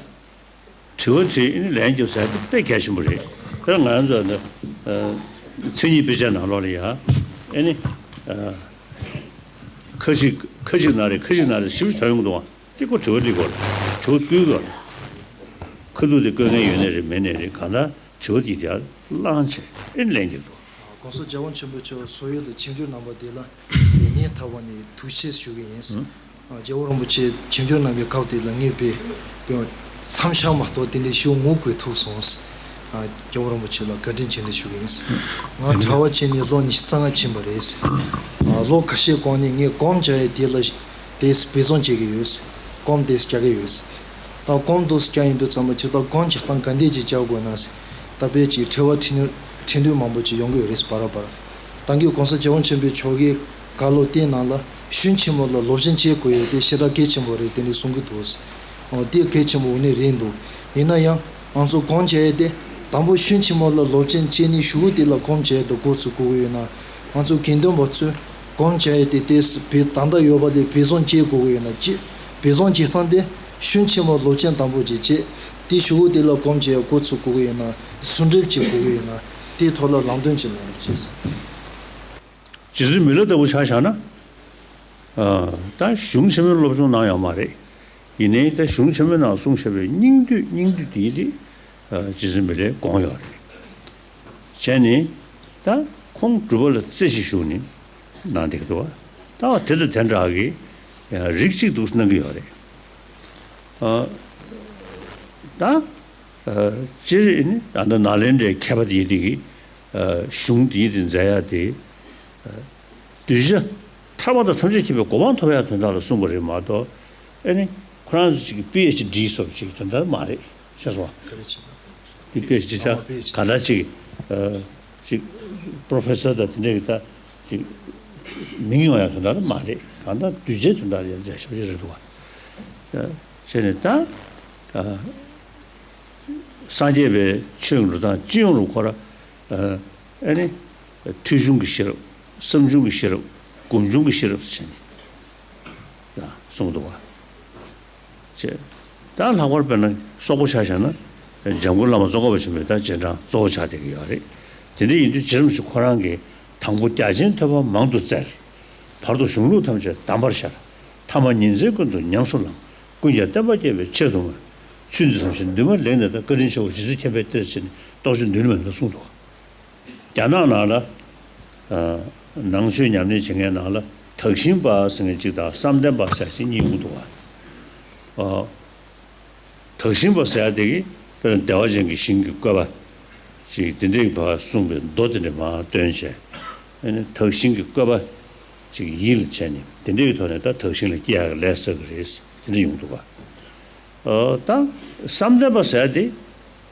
དྲི་བ་དྲིས་ཨེ་ནི་ལན་རྒྱབ་ཟེར་དེ་དཔེ་གལ་ཆེན་པོ་རེད། དཔེར་ན་ང་ཚོ་ཨ་ནི་མཚན་ཉིད་དཔེ་ཆ་ནང་ལོགས་ལ་ཡ་ཨེ་ནི། ཁ་ཅིག་ཁ་ཅིག་ན་རེ་ཁ་ཅིག་ན་རེ་ཞིབ་ཞིབ་ཐོན་ཡོང་གི་འདུག་བ། དེ་ཁོ་དྲི་བ་འདི་དགོས་རེད། དྲི་བ་བསྐུལ་དགོས་རེད། ཁ་ཐུག་དེ་བསྐུལ་མཁན་ཡོད་ནའི་རེད་མེད་ནའི་རེད། གང་ལྟར་དྲི་བ་དེ་དེ་བླངས་བྱས་ཨེ་ལན་རྒྱག་འདུག་གོང་ས་རྒྱལ་དབང་ཆེན་པོ་མཆོག་བཟོ་ཡུལ་དུ་ཆིབས་བསྒྱུར་གནང་བ་དེ་ལ་ངས་སྙིང་ཐག་པ་ནས་ཐུགས་རྗེ་ཆེ་ཞུ་གི་ཡིན། རྒྱལ་བ་རིན་པོ་ཆེ་ཆིབས་བསྒྱུར་གནང་བའི་སྐབས་དེ་ལ་ངས་དཔེ་དཔེ་མཚམས་ཤར་མ་གཏོགས་དེ་འདྲའི་ཞུ་ངོ་དགོས་ཐུབ་སོང་། རྒྱལ་བ་རིན་པོ་ཆེ་ལ་བཀའ་དྲིན་ཆེ་ནས་ཞུ་གི་ཡིན། ང་གྲྭ་པ་བྱས་ནས་ལོ་ཉི་ཤུ་རྩ་ལྔ་ཕྱིན་པ་རེད། ལོ་ཁ་ཤས་གོང་ནས་ངས་སྒོམ་བྱ་ཡས་དེ་ལ་དེ་འབད་བརྩོན་བྱེད་ཀྱི་ཡོད། སྒོམ་དེ་རྒྱག་གི་ཡོད། ད་སྒོམ་དུ་རྒྱག་ཡིན་དུས་ཙམ་པ་ཅིག་ད་སྒོམ་རྒྱག་སྟངས་ག་འདྲས་ཅིག་རྒྱག་དགོས་ན། ད་དཔེ་ཅིག་དྲི་བ་དྲི་དྲི་འདོད་མང་པོ་ཅིག་ཡོང་གི་ཡོད་རེད་བར་བར། ད་གིན་གོང་ས་རྒྱལ་བ་ཆེན་པོ་མཆོག་གིས་བཀའ་སློབ་དེའི་ནང་ལ་ཞུན་ཆེན་མོ་ལ་སློབ་ཆེན་བྱེད་དགོས་ཡོད་དེ་ཞེ་དྲག་གལ་ཆེན་པོ་རེད་དེ་འདྲ་གསུང་གི་འདུག་འོ་དེ་གལ་ཆེན་པོ་འོ་ནི་རེད་འདུག་ཡིན་ན་ཡང་ང་ཚོ་སྒོམ་བྱ་ཡས་དེ་དང་པོ་ཞུན་ཆེན་མོ་ལ་སློབ་ཆེན་བྱས་ནས་གཞུག་གུ་དེ་ལ་སྒོམ་བྱ་ཡས་དེ་འགོ་ཚུགས་དགོས་ཀྱི་ཡོད་ན། ང་ཚོ་དགེ་འདུན་པ་ཚོས་སྒོམ་བྱ་ཡས་དེ་དེ་ད་ལྟ་ཡོད་པ་ལས་འབད་བརྩོན་བྱེད་དགོས་ཀྱི་ཡོད་ན་ཅི། འབད་བརྩོན་བྱེད་སྟངས་དེ་ཞུན་ཆེན་མོ་སློབ་ཆེན་དང་པོ་ཅིག་བྱས། དེ་གཞུག་གུ་དེ་ལ་སྒོམ་བྱ་ཡས་འགོ་ཚུགས་དགོས་ཀྱི་ཡོད་ན་ཟུང་འབྲེལ་བྱེད་དགོས་ཀྱི་ཡོད་ན་དེའི་ཐོག་ལ་ལམ་སྟོན་ཅིག་གནང་རོགས་བྱས། རྗེ་བཙུན་མི་ལ་ལྟ་བུ་ཆ་བཞག་ན། ཨ། ད་གཞུང་ཆེན་མོའི་སློབ་སྦྱོང་གནང་ཡོད་མ་རེད། ཡིན་ནའི་ད་གཞུང་ཆེན་མོའི་ནང་གསུངས་བཞག་པའི་སྙིང་བསྡུས་སྙིང་བསྡུས་དེ་དེ། ཨ། རྗེ་བཙུན་མི་ལས་དགོངས་ཡོད་རེད། བྱས་ནས་ད་ཁོང་སྒྲུབ་པ་ལ་རྩེ་གཅིག་ཞུགས་ནས་གནང་བསྡད་ཀྱི་འདུག་བ། ད་བ་དེ་དང་དེ་འདྲ་གི་རིགས་གཅིག་འདུག་གནང་གི་ཡོད་རེད། ཨ། ད། ཨ། སྤྱིར་ནི་ད་ལྟ་ནཱ་ལེནྡྲའི་མཁས་པ་དེ་དེ་གི། ཨ། གཞུང་དེ་དེ་མཛད་ཡ་དེ། ཨ། གདུལ་བྱ་ཐར་པ་དང་ཐམས་ཅད་མཁྱེན་པའི་གོ་འཕང་ཐོབ་ཡ་དོན་དག་ལ་གསུངས་པ་རེད་མ་གཏོགས། ཨེ་ནི་ཁོ་རང་ཚོ་ཅིག་གི་པི་ཨེཆ་ཌི་སོགས་ཅིག་དོན་དག་མ་རེད་ཤེས་སོང་། དེ་པི་ཨེཆ་ཌི་ད་ག་འདྲ་ཅིག་ཨ། ཅིག་པྲོ་ཕེ་སར་དང་དེ་འདྲ་གི་ད་ཅིག་མིང་ཡོང་ཡ་དོན་དག་ལ་མ་རེད། གང་ལྟར་གདུལ་བྱའི་དོན་དག་ལ་ཡང་མཛད་ཤོག་ཅིག་རེད་འདུག་བ། བྱས་ནས་ད། ཨ། སངས་རྒྱས་པའི་ཆོས་འགྲོ་སྟངས་སྤྱི་ཡོངས་ལ་ཁོ་ར། ཨ། ཨེ་ནི། ཐོས་བྱུང་གི་ཤེས་རབ། བསམ་བྱུང་གི་ཤེས་རབ། སྒོམ་བྱུང་གི་ཤེས་རབ་ཟེར་ནས་གསུངས་འདུག་བ། བྱས། ད་ལྷག་པར་དཔེར་ན་སོག་པོ་ཆ་བཞག་ན། འཇམ་མགོན་བླ་མ་ཙོང་ཁ་པ་ཆེན་པོའི་ད་རྗེས་འབྲང་གཙོ་བོ་ཆགས་བསྡད་ཀྱི་ཡོད་རེད། དེ་འདྲ་ཡིན་དུས་རྗེ་རིན་པོ་ཆེ་ཁོ་རང་གིས་དང་པོ་རྒྱ་ཆེན་ཐོས་པ་མང་དུ་བཙལ། བར་དུ་གཞུང་ལུགས་ཐམས་ཅད་གདམས་པར་ཤར། ཐ་མ་ཉིན་མཚན་ཀུན་ཏུ་ཉམས་སུ་བླངས། ཀུན་ཀྱང་བསྟན་པ་རྒྱས་པའི་ཆེད་དུ་མངོན། ཚུལ་འདི་བསམ་ཞིང་འདུན་མ་ལེགས་ནས་ད། བཀའ་དྲིན་ཆེའོ་རྗེ་བཙུན་མཁྱེན་པའི་གཏེར་ཟེར་ནས་རྟོགས་བརྗོད་མདུན་ལམ་ལ་གསུངས་འདུག་རྒྱ་ནག་ནང་ལ། ཨ། ནང་ཆོས་ཉམས་ལེན་བྱེད་མཁན་ནང་ལ་དག་ཞིང་པ་ཟེར་མཁན་གཅིག་དང་བསམ་གཏན་པ་ཟེར་གཅིག་གཉིས་ཡོང་གི་འདུག་བ། ཨ། དག་ཞིང་པ་ཟེར་ཡ་དེ་གི་དཔེར་ན་བདེ་བ་ཅན་གྱི་ཞིང་གི་བཀོད་པ་ཅིག་དེ་འདྲའི་བ་གསུངས་པའི་མདོ་དེ་འདྲ་མར་བཏོན་བྱས། ཨ་ནི་དག་ཞིང་གི་བཀོད་པ་ཅིག་ཡིད་ལ་བྱས་ནས་དེ་འདྲའི་ཐོག་ནས་ད་དག་ཞིང་ལ་སྐྱེ་ཡག་གི་ལས་བསགས་ཀྱི་རེད། དེ་འདྲ་ཡོང་འདུག་བ། ཨ། ད་བསམ་གཏན་པ་ཟེར་ཡ་དེ་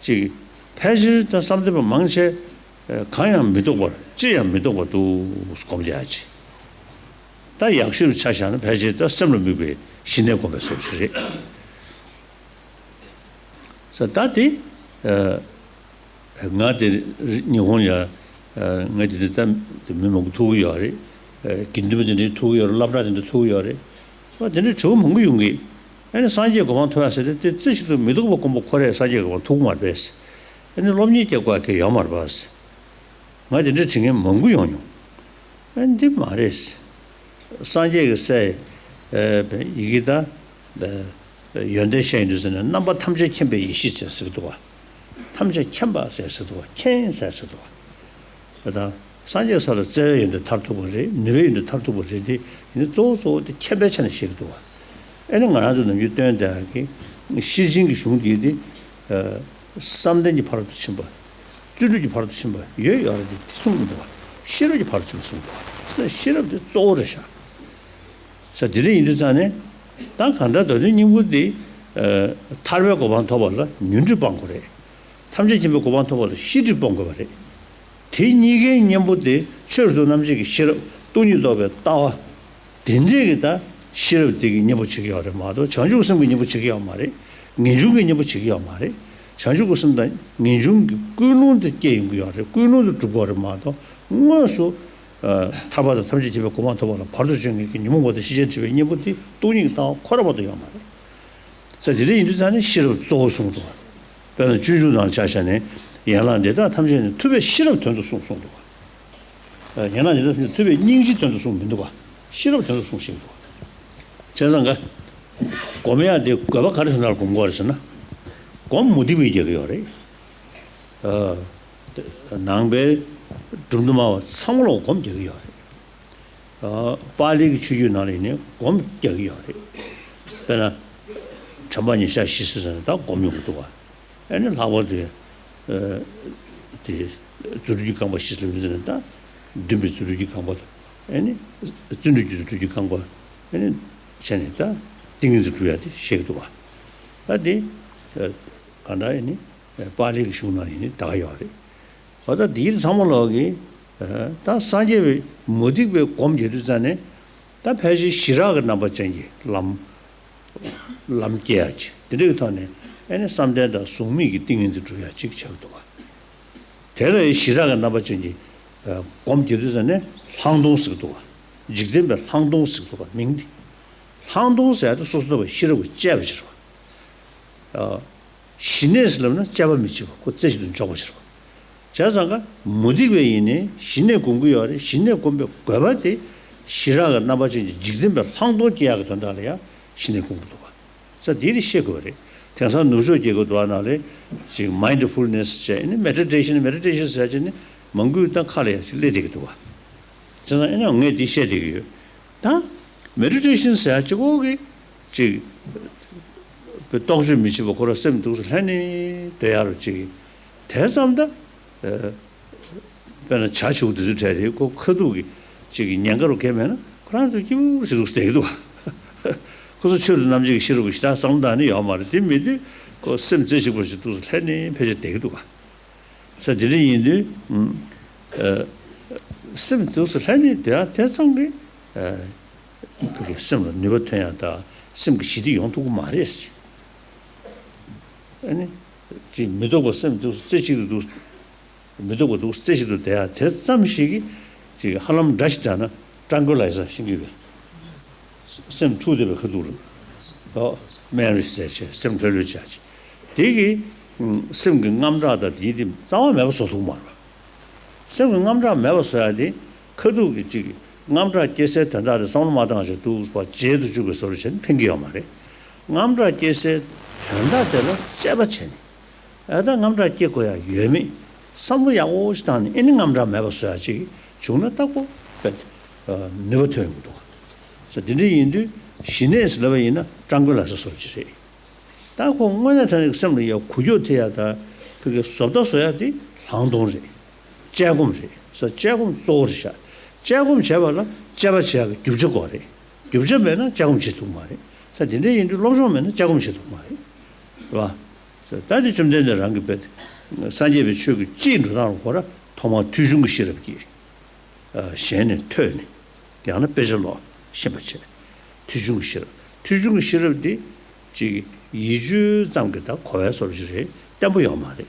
ཅིག་ཕལ་ཆེར་ད་བསམ་གཏན་པ་མང་ཆེ། ཨ། གང་ཡང་མི་རྟོག་པར་ཅི་ཡང་མི་རྟོག་པར་འདུག་སྒོམ་བྱ་ཡ་ཅིག་ད་ཡག་ཤོས་ཆ་བཞག་ན་ཕལ་ཆེར་ད་སེམས་ལ་དམིགས་པའི་ཞི་གནས་སྒོམ་པའི་སོགས་ཤིག་རེད། ས་ད་དེ། ཨ། ང་དེ་ཉི་ཧོང་ཡ། ཨ། ང་དེ་འདྲ་ད་མི་མང་པོ་ཐུག་གི་ཡོད་རེད། ཨ། དགེ་འདུན་པ་དེ་འདྲ་ཐུག་གི་ཡོད་རེད། སློབ་གྲྭ་དེ་འདྲ་ཐུག་གི་ཡོད་རེད། ཨ་དེ་འདྲའི་དྲི་བ་མང་པོ་ཡོང་གི། ཨ་ནི་སངས་རྒྱས་གོ་འཕང་ཐོབ་ཡ་ཟེར་ཏེ་དེ་རྩེ་གཅིག་ཏུ་མི་ལྡོག་པ་སྒོམ་པ་ཁོ་རས་སངས་རྒྱས་གོ་འཕང་ཐོབ་ཀྱི་མ་རེད་པས། ཨ་ནི་སློབ་གཉེར་རྒྱག་དགོས་ཡ་གལ་ཡོད་མ་རེད་པས། ང་དེ་འདྲའི་དྲི་ངན་མང་པོ་ཡོང་མྱོང་། ཨ་འདི་མ་རེད། སངས་རྒྱས་ཀྱི་སའི་ཡི་གེ་ད་ཡོན་ཏན་བཤད་ཡོང་དུས་ཟེར་ན་རྣམ་པ་ཐམས་ཅད་མཁྱེན་པའི་ཡེ་ཤེས་ཟེར་ཟེར་གི་འདུག་བ། ཐམས་ཅད་མཁྱེན་པ་ཟེར་ཟེར་འདུག་བ། མཁྱེན་ཟེར་ཟེར་འདུག་བ། དེ་དང་སངས་རྒྱས་ས་ལ་བརྩེ་བའི་ཡོན་ཏན་མཐར་ཐུག་པ་རེད། ནུས་པའི་ཡོན་ཏན་མཐར་ཐུག་པ་རེད་དེ། ཡིན་ན་གཙོ་བོ་གཙོ་བོ་དེ་མཁྱེན་པའི་ཆ་ནས་བཤད་ཀྱི་འདུག་བ། ཨེ་ནི་ང་རང་ཚོ་ནམ་རྒྱུན་སྟོན་དེ་གི་ཤེར་ཕྱིན་གྱི་གཞུང་འདི་དེ་བསམ་གཏན་གྱི་ཕ་རོལ་ཏུ་ཕྱིན་པ། བརྩོན་འགྲུས་ཀྱི་ཕ་རོལ་ཏུ་ཕྱིན་པ་ཡོད་ཡོད་རེད་དེ་གསུང་གི་འདུག་བ། ཤེས་རབ་ཀྱི་ཕ་རོལ་ཏུ་ཕྱིན་པ་གསུང་གི་འདུག་བ། ཤེས་རབ་དེ་གཙོ་བོ་རེད་ཤག་ས་དེ་འདྲ་ཡིན་དུས་ཙང་ནས། ད་གང་ལྟར་མདོ་དོན་སྙིང་པོ་འདི། ཐར་པའི་གོ་འཕང་ཐོབ་པ་ལ་ཉོན་སྒྲིབ་སྤང་དགོས་རེད། ཐམས་ཅད་མཁྱེན་པའི་གོ་འཕང་ཐོབ་པ་ལ་ཤེས་སྒྲིབ་སྤོང་དགོས་པ་རེད། དེ་གཉིས་ཀའི་གཉེན་པོ་དེ་ཆོས་རབ་ཏུ་རྣམ་འབྱེད་ཀྱི་ཤེས་རབ་སྟོང་ཉིད་རྟོགས་པའི་ལྟ་བ། དེ་འདྲས་ཀྱི་ད་ཤེས་རབ་དེ་གི་གཉེན་པོ་བྱེད་ཀྱི་ཡོད་རེད་མ་གཏོགས་བྱང་ཆུབ་སེམས་ཀྱི་གཉེན་པོ་བྱེད་ཀྱི་ཡོད་མ་རེད། ངེས་འབྱུང་གི་གཉེན་པོ་བྱེད་ཀྱི་ཡོད་མ་རེད། བྱང་ཆུབ་ཀྱི་སེམས་དང་ངེས་འབྱུང་གི་ཀུན་སློང་དེ་སྐྱེ་ཡོང་གི་ཡོད་རེད། ཀུན་སློང་དེ་སྒྲུབ་དགོས་རེད་མ་གཏོགས་དངོས་སུ། ཐར་པ་དང་ཐམས་ཅད་མཁྱེན་པའི་གོ་འཕང་ཐོབ་པ་ལ་བར་དུ་གཅོད་ངེས་ཀྱི་ཉོན་མོངས་པ་དང་ཤེས་བྱའི་སྒྲིབ་པའི་གཉེན་པོ་དེ་སྟོང་ཉིད་ཀྱི་ལྟ་བ་ཁོ་རང་མ་གཏོགས་ཡོད་མ་རེད། ས་དེ་འདྲ་ཡིན་དུས་ཙང་ནས་ཤེས་རབ་གཙོ་བོ་གསུངས་འདུག་དཔེར་ན་སྤྱོད་འཇུག་ནང་ཆ་བཞག་ནས་ཡན་ལག་འདི་དག་ཐམས་ཅད་ནི་ཐུབ་པས་ཤེས་རབ་དོན་དུ་གསུངས་གསུངས་འདུག་ཡན་ལག་འདི་དག་ཐམས་ཅད་ཐུབ་པས་སྙིང་རྗེའི་དོན་དུ་གསུངས་མི་འདུག་ག་ཤེས་རབ་དོན་དུ་གསུངས་ཤིང་འདུག་བྱས་ཙང་ག་སྒོམ་ཡག་དེ་དགོས་པ་ག་རེ་དོན་དག་ལ་སྒོམ་དགོས་རེད་ཟེར་ན། སྒོམ་མུ་སྟེགས་པས་རྒྱག་གི་ཡོད་རེད། ནང་པའི་སྒྲུབ་འདུན་སྨྲ་བ་ཚང་མ་ལ་སྒོམ་རྒྱག་གི་ཡོད་རེད། པཱ་ལི་གི་ཆོས་བརྒྱུད་ནང་ལ་ཡིན་ནའི་སྒོམ་རྒྱག་གི་ཡོད་རེད། དཔེར་ན། དྲན་པ་ཉེར་བཞག་བཞི་ཟེར་ནས་ད་སྒོམ་ཡོང་གི་འདུག་བ། ཨ་ནི་ལྷག་པར་དུ། དེ། རྫུ་འཕྲུལ་གྱི་རྐང་པ་བཞི་ཟེར་ནས་ད། འདུན་པའི་རྫུ་འཕྲུལ་གྱི་རྐང་པ་དང་། ཨ་ནི། བརྩོན་འགྲུས་ཀྱི་རྫུ་འཕྲུལ་གྱི་རྐང་པ། ཨ་ནི། བྱས་ནས་ད། ཏིང་ངེ་འཛིན་སྒྲུབ་ཡ་དེ་བཤད་ཀྱི་འདུག་བ། ད་དེ། གང་ལྟར་ཨ་ནི། པཱ་ལི་གི་གཞུང་ནང་ཡིན་ནའི་ད་ག་ཡོད་རེད། འོ་ད་འདིའི་ཚང་མ་ལོག་གི། ད་སངས་རྒྱས་པའི་མུ་སྟེགས་པའི་སྒོམ་རྒྱག་དུས་ཙང་ནས། ད་ཕལ་ཆེར་ཞི་རགས་ཀྱི་རྣམ་པ་ཅན་གྱི་ལམ། ལམ་སྐྱེ་ཡ་ཅིག་དེ་འདྲ་གི་ཐོག་ནས་ཨེ་ནི་བསམ་གཏན་དང་གཟུགས་མེད་ཀྱི་ཏིང་ངེ་འཛིན་སྒྲུབ་ཡ་ཅིག་ཆགས་འདུག་ག་དེ་ལ་ཞི་རགས་ཀྱི་རྣམ་པ་ཅན་གྱི་སྒོམ་རྒྱག་དུས་ཙང་ནས་ལྷག་མཐོང་ཟེར་གི་འདུག་ག་འཇིག་རྟེན་པའི་ལྷག་མཐོང་ཟེར་གི་འདུག་ག་མིང་འདི། ལྷག་མཐོང་ཟེར་ཡ་དེ་སོ་སོ་སྟོང་པའི་ཤེས་རབ་ཀྱིས་དཔྱད་པ་ཕྱིར་བ། ཞི་གནས་ཟེར་ལབ་ན་དཔྱད་པ་མི་བྱེད་པ་ཁོ་རྩེ་གཅིག་ཏུ་འཇོག་པ་ཕྱིར་བ། བྱས་ཙང་ཀ་མུ་སྟེགས་པའི་ཡིན་ནའི་ཞི་གནས་སྒོམ་གྱི་ཡོད་རེད། ཞི་གནས་སྒོམ་པའི་དགོས་པ་དེ་ཞི་རགས་ཀྱི་རྣམ་པ་ཅན་གྱི་འཇིག་རྟེན་པའི་ལྷག་མཐོང་སྐྱེ་ཡག་གི་དོན་དག་ལ་ཡང་ཞི་གནས་སྒོམ་གྱི་འདུག་ག་ས་དེ་དེ་ཤེས་དགོས་པ་རེད། དེང་སང་ནུབ་ཕྱོགས་སྐྱེ་དགོས་འདུག་ཨ་ནང་ལས་ཅིག་མའིན་ཌི་ཕུལ་ནེ་སི་བྱས་ནི་མེ་ཌི་ཊེ་ཤན་མེ་ཌི་ཊེ་ཤན་ཟེར་བྱས་ནི་མང་པོས་ད་ཁ་ལ་ཡང་ཅིག་སླེབས་བསྡད་ཀྱི་འདུག་ག་བྱས་ཙང་ཨེ་ན་ངས་འདི་བཤད་བསྡད་ཀྱི་ཡོད། ད་མེ་ཌི་ཊེ་ཤན་ཟེར་ཡ་གཅིག་པོ་གི་ཅིག་རྟོག་དཔྱོད་མི་བྱེད་པ་ཁོ་རང་སེམས་འདུག་སེ་ལྷན་ནེ་སྡོད་ཡ་རུ་ཅིག་དེ་ཙམ་ད། དཔེར་ན་བྱ་ཆུང་དེ་ཚོའི་གྲས་དེ་ཁོ་ཁ་ཐུག་གི་ཅིག་གི་ཉེན་ཁ་རུ་འཁེལ་མེད་ན་ཁོ་རང་ཚོ་སྐྱིད་པོ་ཞིག་འདུག་སེ་བསྡད་ཀྱི་འདུག་ཁོ་ཚོ་ཆོས་རབ་རྣམ་འབྱེད་ཀྱི་ཤེས་རབ་ཀྱི་ཞེ་དྲག་བསམ་བློ་བཏང་ནི་ཡོད་མ་རེད། དེ་མི་དུས་ཁོ་སེམས་རྩེ་གཅིག་པ་ཞིག་འདུག་སེ་ལྷན་ནེ་ཕལ་ཆེར་བསྡད་ཀྱི་འདུག་ག་ས་དེ་འདྲ་ཡིན་དུས། སེམས་འདུག་སེ་ལྷན་ནེ་སྡོད་ཡ་དེ་ཙམ་གྱིས། བོད་ཀྱི་སེམས་ལ་ནུས་པ་ཐོན་ཡ་དང་སེམས་ཀྱི་ཞི་བདེ་ཡོང་ཐུབ་ཀྱི་མ་རེད། ཨ་ནི། ཅིག་མི་ལྡོག་པ་སེམས་འདུག་སེ་རྩེ་གཅིག་ཏུ་འདུག་མི་ལྡོག་པ་འདུག་སེ་རྩེ་གཅིག་ཏུ་བསྡད་ཡ་དེ་ཙམ་ཞིག་གིས་ཅིག་ཧ་ལམ་འདྲ་ཞིག་འདྲ་ན་ཊྲན་ཀུ་ལའི་ཛར་ཤིང་གི་བས། སེམས་འཁྲུག་བསྡད་པའི་ཁ་ཐུག་རུ། ཨོ། སྨན་རེ་ཟས་བྱས་སེམས་ལྷོད་ལྷོད་བྱས་ཅིག་དེ་གིས་སེམས་ཀྱི་དངངས་སྐྲག་དང་དེའི་དེ་རྩ་བ་མེད་པ་བཟོ་ཐུབ་མ་རེད། སེམས་ཀྱི་དངངས་སྐྲག་མེད་པ་བཟོ་ཡ་དེ་ཁ་ཐུག་གི་ཅིག་དངངས་སྐྲག་སྐྱེ་སའི་དོན་དག་དེ་བསམ་བློ་མ་བཏང་བྱས་འདུག་པ་བརྗེད་དུ་བཅུག་པའི་བཟོ་འདྲ་བྱས་ནས་ཕན་གྱི་ཡོད་མ་རེད། དངངས་སྐྲག་སྐྱེ་སའི་དོན་དག་དེ་ལ་དཔྱད་པ་བྱས་ནས། ཨ་ད་དངངས་སྐྲག་སྐྱེ་དགོས་ཡ་ཡོད་མེད་བསམ་བློ་ཡག་པོ་ཞིག་བཏང་ནས་ཨེ་ནི་དངངས་སྐྲག་མེད་པ་བཟོ་ཡ་ཅིག་བྱུང་ན་ལྟ་བུ་དཔེ་ནུས་པ་ཐོན་ཡོང་གི་འདུག་ས་དེ་འདྲ་ཡིན་དུས་ཞི་གནས་ཟེར་ལབ་པ་ཡིན་ན་ཊྲན་ཀུ་ལའི་ཛར་བཟོ་ཅིག་རེད། ད་ཁོ་དངོས་གནས་དྲང་གནས་ཀྱི་སེམས་ལ་ཡ་འགུལ་སྐྱོད་ཐེབས་ཡ་ད་ཕ་གི་བཟོ་ལྟ་བཟོ་ཡ་དེ་ལྷག་མཐོང་རེད། དཔྱད་སྒོམ་རེད། ས་དཔྱད་སྒོམ་གཙོ་བོ་རེད་ཤག་དཔྱད་སྒོམ་བྱས་པ་ལ་དཔྱད་པ་བྱེད་ཡ་གི་རྒྱུ་ཆ་དགོས་རེད། རྒྱུ་ཆ་མེད་ན་དཔྱད་སྒོམ་བྱེད་ཐུབ་མ་རེད། ས་དེ་འདྲ་ཡིན་དུས་སློབ་སྦྱོང་མེད་ན་དཔྱད་སྒོམ་བྱེད་ཐུབ་མ་རེད། རེད་བ། ས་ད་དེ་བཅོམ་ལྡན་འདས་རང་གི་དཔེ་སངས་རྒྱས་པའི་ཆོས་ཀྱི་སྤྱིའི་འགྲོ་སྟངས་ལ་ཁོ་ར་ཐོག་མར་ཐོས་བྱུང་གི་ཤེས་རབ་ཀྱིས། གཞན་ནས་ཐོས་ནས་ཡང་ན་དཔེ་ཆ་ཀློག་ཤེས་པ་བྱས། ཐོས་བྱུང་གི་ཤེས་རབ། ཐོས་བྱུང་གི་ཤེས་རབ་འདི་ཅིག་ཡིད་དཔྱོད་ཙམ་གྱིས་ད་གོ་བའི་བཟོ་འདྲ་ཞིག་རེད། བརྟན་པོ་ཡོད་མ་རེད།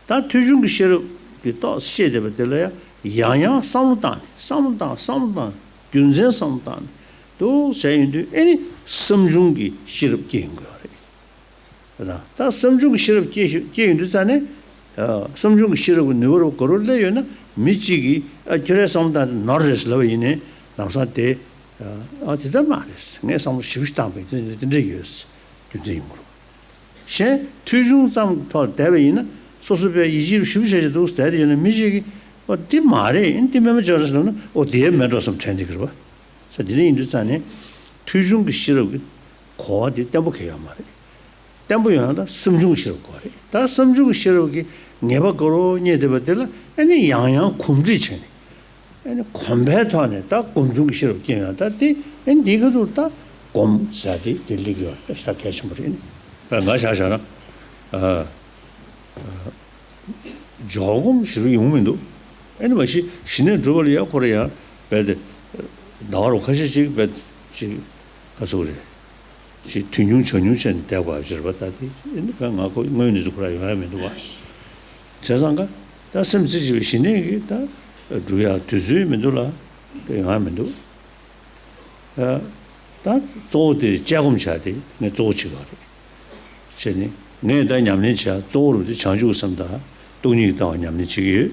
ད་ཐོས་བྱུང་གི་ཤེས་རབ་ཀྱི་ཏོག་ཙམ་ཤེས་བསྡད་པ་དེ་ལ་ཡང་ཡང་ཡང་བསམ་བློ་བཏང་ནས་བསམ་བློ་བཏང་བསམ་བློ་བཏང་རྒྱུ་མཚན་བསམ་བློ་བཏང་ནས་ འདུག་བྱས་ཡོང་དུས་ཨེ་ནི་བསམ་བྱུང་གི་ཤེས་རབ་སྐྱེ་ཡོང་གི་ཡོད་རེད། ད་ད་བསམ་བྱུང་གི་ཤེས་རབ་སྐྱེ་ཤེས་སྐྱེ་ཡོང་དུས་ཙང་ནས། ཨ། བསམ་བྱུང་གི་ཤེས་རབ་ཀྱི་ནུས་པ་རུ་ག་རུ་སླེབས་ཡོད་ན། མི་གཅིག་གིས། ཨ། ཁྱོད་རའི་བསམ་བློ་བཏང་དེ་ནོར་རེད་ཟེར་ལབ་པ་ཡིན་ནའི་ལམ་སང་དེ། ཨ། དེ་ལྟར་མ་རེད། ངས་བསམ་བློ་ཞིབ་ཞིབ་བཏང་པས་དེ་འདྲ་དེ་འདྲ་ཡོད། རྒྱུ་མཚན་ཡིན་དགོས། གཞན་ཐོས་བྱུང་ཙམ་ཐོག་བསྡད་པ་ཡིན་ན། སོ་སོ་པའི་ཡིད་ཆེས་ཞིབ་ཞིབ་བྱས་བྱས་འདུག་བསྡད་དེ་ཡོད་ན། མི་ཞིག་གིས་ཨོ་འདི་མ་རེད། ཨེ་འདི་སྨན་མ་བཅོས་རེད་ཟེར་ལབ་ན། ཨོ་དེ་ཡས་སྨན་གྲོགས་སམ་དྲན་བསྡད་ཀྱི་རེད་པ། ས་དེ་འདྲ་ཡིན་དུས་ཙང་ནས་ཐོས་བྱུང་གི་ཤེས་རབ་ཀྱི་གོ་བ་དེ་བརྟན་པོ་གང་ཡང་མ་རེད། བརྟན་པོ་ཡོང་ཡག་ལ་བསམ་བྱུང་གི་ཤེས་རབ་དགོས་རེད། ད་བསམ་བྱུང་གི་ཤེས་རབ་ཀྱི་ངེས་པ་དགོས་རོགས་རྙེད་བསྡད་པ་དེ་ལ་ཨ་ནི་ཡང་ཡང་གོམས་འདྲིས་བྱས་ནས། ཨ་ནི་གོམས་པའི་ཐོག་ནས་ད་སྒོམ་བྱུང་གི་ཤེས་རབ་སྐྱེ་ཡོང་ཡག་ད་དེ་ཨ་ནི་འདི་ག་དུས་ད་སྒོམ་ཟེར་དེ་དེ་སླེབས་ཀྱི་ཡོད་རེད། ད་གལ་ཆེན་པོ་རེད། ཨ་ནི་ང་ཆ་བཞག་ན། ཨ། འཇོག་སྒོམ་ཞེ་པོ་ཡོང་མི་འདུག་ཨ་ནི་མ་གཞི་ཞི་གནས་སྒྲུབ་པ་ལ་ཡ་ཁོ་ར་ཡ་རྦད་དེ། ཟླ་བ་རུ་ཁ་ཤས་ཅིག་རྦད་ཅིག་ག་ཚོད་རེད། ཅིག་དུས་ཉུང་ཕྱོགས་ཉུང་བྱས་ནས་བསྡད་དགོས་པ་ཅིག་རེད་པ། ད་དེ་ཨ་ནི་ང་ཁོ་དངོས་གནས་ཚུལ་ཁོ་ར་ཡོང་ཡ་མི་འདུག་བ། བྱས་ཙང་ཀ་ད་སེམས་རྩེ་གཅིག་པའི་ཞི་གནས་ཀྱི་ད་སྒྲུབ་ཡ་དུས་ཚོད་མི་འདུག་ལ། དེ་ཡོང་ཡ་མི་འདུག་ཨ། ད་གཙོ་བོ་དེ་དཔྱད་སྒོམ་བྱ་དེ་ངས་གཙོ་བོ་བྱེད་པ་རེད། བྱས་ནས་ངས་ད་ཉམས་ལེན་བྱ་གཙོ་བོ་རུ་དེ་བྱང་ཆུབ་སེམས་དང་སྟོང་ཉིད་ཀྱི་ལྟ་བ་ཉམས་ལེན་བྱེད་ཀྱི་ཡོད།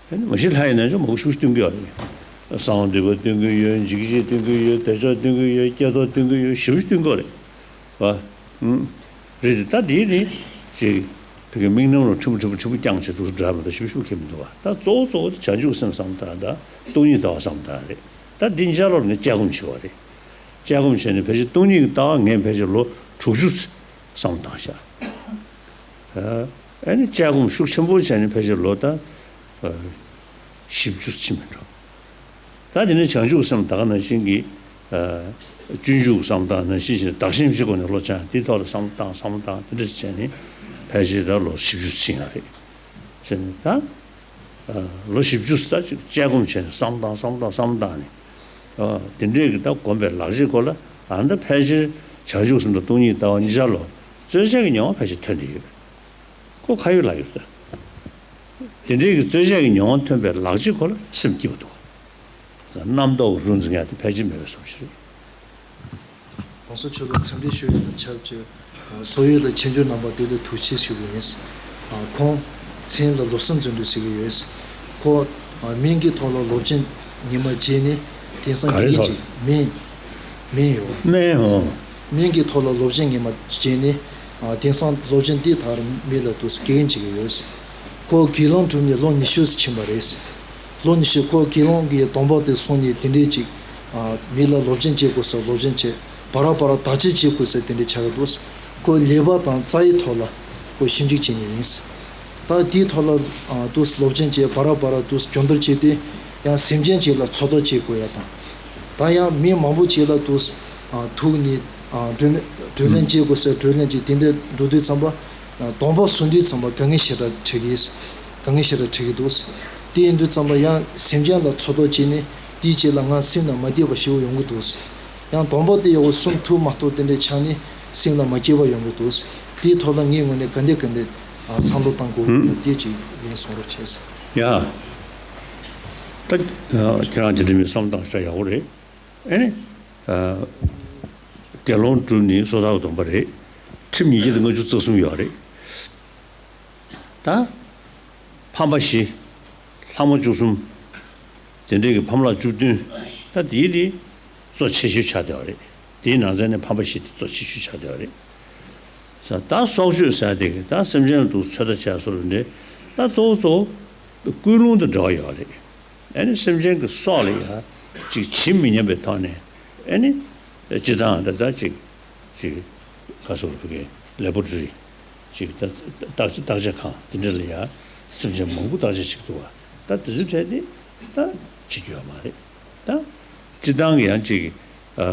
ཨ་ནི་མ་གཞི་ལྷ་ཡི་རྣལ་འབྱོར་མང་པོ་ཞིག་སྟོན་གྱི་ཡོད་རེད། གསང་བ་འདུས་པ་སྟོན་གྱི་ཡོད། འཇིགས་བྱེད་སྟོན་གྱི་ཡོད། བདེ་མཆོག་སྟོན་གྱི་ཡོད། ཀྱེ་རྡོར་སྟོན་གྱི་ཡོད། ཞེ་པོ་ཞིག་སྟོན་གྱི་ཡོད་རེད་བ། ཨུམ། རེད་དེ་ད་དེའི་རིགས་ཅིག་བོད་ཀྱི་དམིགས་རྣམ་རུ་ཕྲན་བུ་ཕྲན་བུ་ཕྲན་བུ་རྐྱང་བྱེད་འདུག་སེ་འདྲ་མི་འདུག་ཞིབ་ཞིབ་ཁྱེར་མི་འདུག་བ། ད་གཙོ་བོ་གཙོ་བོ་དེ་བྱང་ཆུབ་སེམས་བསམ་བཏང་དང་སྟོང་ཉིད་ལྟ་བ་བསམ་བཏང་རེད། ད་འདི་འཇའ་ལོར་ངས་དཔྱད་སྒོམ་བྱེད་པ་རེད། དཔྱད་སྒོམ་བྱས་ནས་ཕལ་ཆེར་སྟོང་ཉིད་ཀྱི་ལྟ་བ་ངས་ཕལ་ཆེར་ལོ་དྲུག་ཅུ་བསམ་བཏང་ཤག་ཨ་ནི་དཔྱད་སྒོམ་ཤུགས་ཆེན་པོ་བྱས་ནས་ཕལ་ཆེར་ལོ་ད་བཞི་བཅུ་ཕྱིན་མི་འགྲོ། ད་དེ་ནས་བྱང་ཆུབ་སེམས་ད་ག་ནང་བཞིན་གྱི་སྤྱོད་འཇུག་བསམ་སྟངས་ནང་བཞིན་བྱས་ནས་བདག་གཞན་གཅིག་པོ་ནས་བློ་སྦྱང་དེའི་ཐོག་ལ་བསམ་སྟངས་བསམ་སྟངས་དེ་འདྲ་བྱས་ནས་ཕལ་ཆེར་ད་ལོ་བཞི་བཅུ་ཕྱིན་ཡོད་རེད། བྱས་ནས་ད་ལོ་བཞི་བཅུ་ད་ཅིག་དཔྱད་སྒོམ་བྱས་ནས་བསམ་སྟངས་བསམ་སྟངས་བསམ་སྟངས་ནས་དེ་འདྲས་ཀྱི་ད་སྒོམ་པའི་ལག་རྗེས་སྐོར་ལ་ཨ་ད་ཕལ་ཆེར་བྱང་ཆུབ་སེམས་དང་སྟོང་ཉིད་ལྟ་བ་གཉིས་ཆར་ལོ་རྩོལ་བཅས་ཀྱི་མྱོང་བ་ཕལ་ཆེར་ཐོན་བསྡད་ཡོད། ཁོ་ཁ་ཡོད་ལག་ཡོད་ཟེར། དེ་འདྲའི་གི་རྩོལ་བཅས་ཀྱི་མྱོང་བ་ཐོན་པའི་ལག་རྗེས་ཁོ་ལ་སེམས་སྐྱིད་པོ་འདུག་རྣམ་རྟོག་རུ་འཛིན་ཡག་དེ་ཕལ་ཆེར་མེད་པའི་བཟོ་ཞིག་རེད། ༸གོང་ས་མཆོག་ལ་འཚམས་འདྲི་ཞུ་ཡས་དང་ཆབས་ཅིག །བཟོ་བོ་ལ་ཆེ་མཆོག་རྣམ་པ་དེ་ལ་ཐུགས་རྗེ་ཆེ་ཞུ་གི་ཡིན། ཁོང་མཚན་ལ་བློ་བཟང་བརྩོན་འགྲུས་ཟེར་གྱི་ཡོད། ཁོ་སྨན་གྱི་ཐོག་ལ་སློབ་ཆེན་ཉི་མ་བྱས་ནས་དེང་སང་ག་རེ་དགེ་རྒན་ཐོག་ཅིག་སྨན། སྨན་ཡོད། སྨན་འོང་། སྨན་གྱི་ཐོག་ལ་སློབ་ཆེན་ཉི་མ་བྱས་ནས་དེང་སང་སློབ་ཆེན་འདི་དག་མི་ལ་དུ་དགེ་རྒན་བྱེད་ཀྱི་ཡོད། ཁོ་དགེ་སློང་གྲུབ་ནས་ལོ་ཉི་ཤུ་ཕྱིན་པ་རེད། ལོ་ཉི་ཤུ་ཁོ་དགེ་སློང་གི་སྡོམ་པ་དེ་སྲུང་ནས་དེ་འདྲས་ཅིག་མི་ལ་སློབ་ཆེན་བྱེད་དགོས་ས་སློབ་ཆེན་བྱེད། བར་བར་བར་བར་བདག་གཅེས་བྱེད་དགོས་ས་དེ་འདྲས་ཆགས་ཀྱི་འདུག་ཁོ་ལེགས་པ་དང་རྩ་ཡི་ཐོག་ལ་ཁོ་ཞིབ་འཇུག་བྱེད་མཁན་ཡིན། ད་དེའི་ཐོག་ལ་དུ་སློབ་ཆེན་བྱེད་བར་བར་བར་དུ་སྦྱོང་བརྡར་བྱས་ཏེ་ཡང་སེམས་ཅན་ཅིག་ལ་འཚོ་ཐབས་བྱེད་དགོས་ཡ་དང་། ད་ཡང་མི་མང་པོ་ཅིག་ལ་དུ་ཐུག་ནས་བགྲོ་བགྲོ་གླེང་བྱེད་དགོས་ས་བགྲོ་གླེང་བྱེད་དེ་འདྲས་འགྲོ་དུས་ཙམ་པ། སྡོམ་པ་སྲུང་དུས་ཙམ་པ་དཀའ་ངལ་ཞེ་དྲག་འཕྲད་ཀྱི། དཀའ་ངལ་ཞེ་དྲག་འཕྲད་ཀྱི་འདུག་དེ་ཡིན་དུས་ཙམ་པ་ཡང་སེམས་ཅན་ལ་འཚོ་ཐབས་བྱས་ནས་དེའི་རྗེས་ལ་ང་སེམས་ལ་མ་བདེ་བ་ཞེ་པོ་ཡོང་གི་འདུག །ཡང་སྡོམ་པ་དེ་ཡག་པོ་སྲུང་ཐུབ་མ་ཐུབ་དེ་འདྲས་ཆགས་ནས་སེམས་ལ་མ་སྐྱིད་པ་ཡོང་གི་འདུག་དེའི་ཐོག་ལ་ངའི་ངོས་ནས་ག་འདྲས་ག་འདྲས་བསམ་བློ་བཏང་དགོས་ཡོད་ན་དེ་ཅིག་ཡིན་གསུང་རོགས་བྱས། ཡ། ད་ཁྱེད་རང་དེ་འདྲ་མིན་བསམ་བློ་བཏང་ཤ་ཡག་པོ་རེད། ཨེ་ནི། དགེ་སློང་གྲུབ་ནི་སོ་ཐར་གྱི་སྡོམ་པ་རེད། ཁྲིམས་ཉིས་བརྒྱ་དང་ལྔ་བཅུ་རྩ་གསུམ་ཡོད་རེད། ད། ཕམ་པ་བཞི། ལྷག་མ་བཅུ་གསུམ། དེ་འདྲའི་གི་ཕམ་ལྷག་བཅུ་བདུན། ད་དེའི་དེ་གཙོ་ཆེ་ཤོས་ཆགས་བསྡད་པ་རེད། དེའི་ནང་ཚན་ནས་ཕམ་པ་བཞི་དེ་གཙོ་ཆེ་ཤོས་ཆགས་བསྡད་པ་རེད། ས་ད་སྲོག་གཅོད་ཟེར་དེ་གི་ད་སེམས་ཅན་ལ་དུ་ཚོད་ལྟ་བྱས་སོ་རུ་འདྲེ། ད་གཙོ་བོ་གཙོ་བོ་ཀུན་སློང་དང་འབྲེལ་བ་ཡོད་རེད། ཨེ་ནི་སེམས་ཅན་གྱི་སྲོག་ལ་ཡ་ཅིག་ཇི་མི་སྙམ་པའི་ཐོག་ནས་ཨེ་ནི་སྤྱི་བཏང་ད་ལྟ་ཅིག་ཅིག་ག་སོགས་ཕ་གི་ལེ་བོ་ཊི་རི་ཅིག་ད་བརྟག་བརྟག་དཔྱད་ཁང་དེ་འདྲ་ལ་ཡ་སེམས་ཅན་མང་པོ་བརྟག་དཔྱད་བྱེད་ཀྱི་འདུག་བ། ད་དེ་ཚོའི་གྲས་དེ་ད་བྱེད་རྒྱུ་ཡོད་མ་རེད། ད་སྤྱི་བཏང་གི་ཡང་ཅིག་ཨ་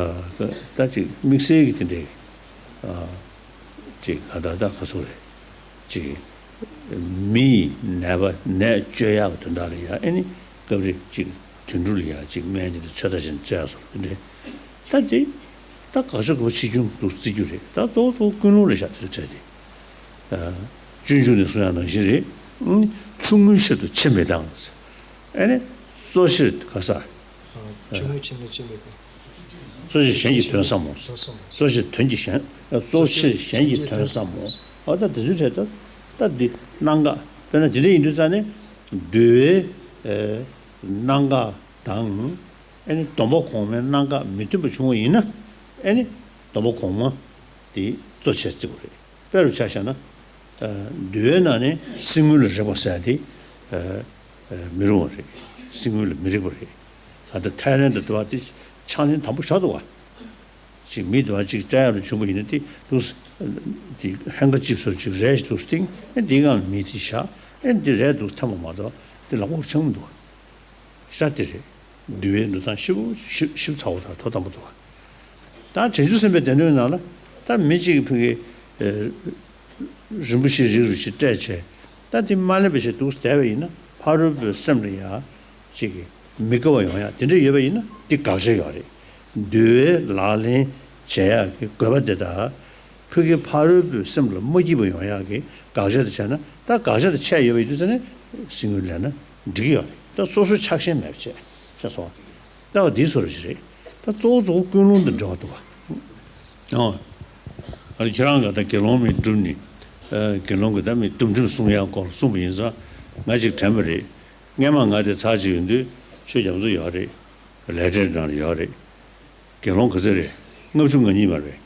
ད་ཅིག་དམིགས་བསལ་གྱི་དེ་འདྲའི་ཨ་ཅིག་ག་ད་ད་ག་སོགས་རེད། ཅིག་མི་ཡི་ནད་པ་ནད་བཅོས་ཡག་གི་དོན་དག་ལ་ཡ་ཨེ་ནི་སྐབས་རེ་ཅིག་དུད་འགྲོ་ལ་ཡ་ཅིག་སྨན་དེ་འདྲ་ཚོད་ལྟ་བྱས་ནས་བཙལ་སོང་དེ་འདྲ། ད་དེ་ད་དགག་བྱ་དགོས་པ་ཆེ་ཆུང་དུ་བརྩི་རྒྱུ་རེད། ད་གཙོ་བོ་གཙོ་བོ་ཀུན་སློང་རེད་ཤག་དེ་ཚོ་བྲལ་ཏེ། སྤྱོད་འཇུག་ནས་གསུང་ཡག་ནང་བཞིན་རེད། ཆུང་ངུའི་ཕྱིར་དུ་ཆེ་མི་བཏང་། ཨེ་ནི་གཙོ་ཆེར་ག་ས། ཆུང་ངུའི་ཕྱིར་དུ་ཆེ་མི་བཏང་། གཙོ་ཆེར་གཞན་གྱི་དོན་བསམ་མོ། གཙོ་ཆེར་དོན་གྱི་གཞན། གཙོ་ཆེར་གཞན་གྱི་དོན་བསམ་མོ། འོ་ད་དེ་ཚོའི་གྲས་ད། ད་འདི་གནད་འགག་དཔེར་ན་དེ་འདྲ་ཡིན་དུས་ཙང་ནས་འདུལ་བའི་གནད་འགག་དང་། ཨེ་ནི་སྡོམ་པ་གོང་མའི་གནད་འགག་མི་མཐུན་པ་བྱུང་བ་ཡིན་ན། ཨེ་ནི་སྡོམ་པ་གོང་མ་དེ་གཙོ་ཆེར་བརྩི་དགོས་རེད། དཔེ་རུ་ཆ་བཞག་ན། འདུལ་བའི་ནང་ནས་སྲིད་དངོས་ལ་རེག་པ་ཟེར་ཡ་དེ་མི་རུང་བ་རེད། སྲིད་དངོས་ལ་མི་རེག་པ་རེད། ད་ལྟ་ཐའི་ལན་དུ་འདུལ་བ་དེ་ཕྱག་ལེན་དམ་པོ་བཞག་འདུག་བ། ཅིག་མི་འདུལ་བ་ཅིག་བསྐྲད་ཡ་ལ་བྱུང་བ་ཡིན་ན་དེ་འདུག་དེ་ཧན་ག་ཅིབ་སོར་ཅིག་རས་ཤིག་འདུག་སྟེང་ཨེ་འདི་སྒང་ལ་མི་དེ་བཞག་ཨེ་འདི་རས་འདུག་ཐེམ་པ་མ་གཏོགས་དེ་ལག་པ་འཆང་མི་འདུག་ཤ་དེ་རེད། འདུལ་བའི་འདུལ་སྟངས་ཞིབ་ཞིབ་ཞིབ་ཚགས་པོ་དང་ཐོག་དམ་པོ་འདུག་ད་བྱང་ཆུབ་སེམས་དཔའི་སྡེ་སྣོད་ནང་ལ་ད་མི་གཅིག་གིས་ཕ་གི་རིན་པོ་ཆེ་རིགས་རུ་ཞིག་སྤྲད་བྱས། ད་དེ་མ་ལེན་པ་ཞིག་འདུག་བསྡད་པ་ཡིན་ན་ཕ་རོལ་པོའི་སེམས་ལ་ཡ་ཅིག་གི་མི་དགའ་བ་ཡོང་ཡ་དེ་འདྲ་ཡོད་པ་ཡིན་ན་དེ་དགག་བྱ་ཡོད་རེད། འདུལ་བའི་ལག་ལེན་བྱེད་ཡག་གི་དགོས་པ་དེ་དག་ཕ་གི་ཕ་རོལ་པོའི་སེམས་ལ་མ་སྐྱིད་པ་ཡོང་ཡག་གི་དགག་བྱ་དེ་བྱས་ན། ད་དགག་བྱ་དེ་ཆད་ཡོད་པ་ཡིན་དུས་ཙང་ནས་སྲིད་དངོས་ལེན་ན་འགྲིག་གི་ཡོད་རེད། ད་སོ་སོའི་ཆགས་ཞེན་མེད་པ་བྱས་ཤེས་སོང་། ལྟ་བ་འདིའི་བཟོ་འདྲ་ཞིག་རེད། ད་གཙོ་བོ་གཙོ་བོ་ཀུན་སློང་དང་འབྲེལ་བ་འདུག་བ། ཨོ། ཨ་ནི་ཁྱེད་རང་ག་ད་དགེ་སློང་མི་སྒྲུབ་ནི། ཨ། དགེ་སློང་གི་ད་མི་སྡོམ་ཁྲིམས་སྲུང་ཡག་སྐོར་གསུངས་པ་ཡིན་ཙང་ང་ཅིག་དྲན་པ་རེད། སྔས་མ་ང་དེ་ཚར་གཅིག་ཡོང་དུས་ཆོས་རྒྱ་མཚོ་ཡོད་རེད། ལས་འབྲས་ནང་ལ་ཡོད་རེད། དགེ་སློང་ག་ཚོད་རེད། ལྔ་བཅུ་ང་གཉིས་མ་རེད།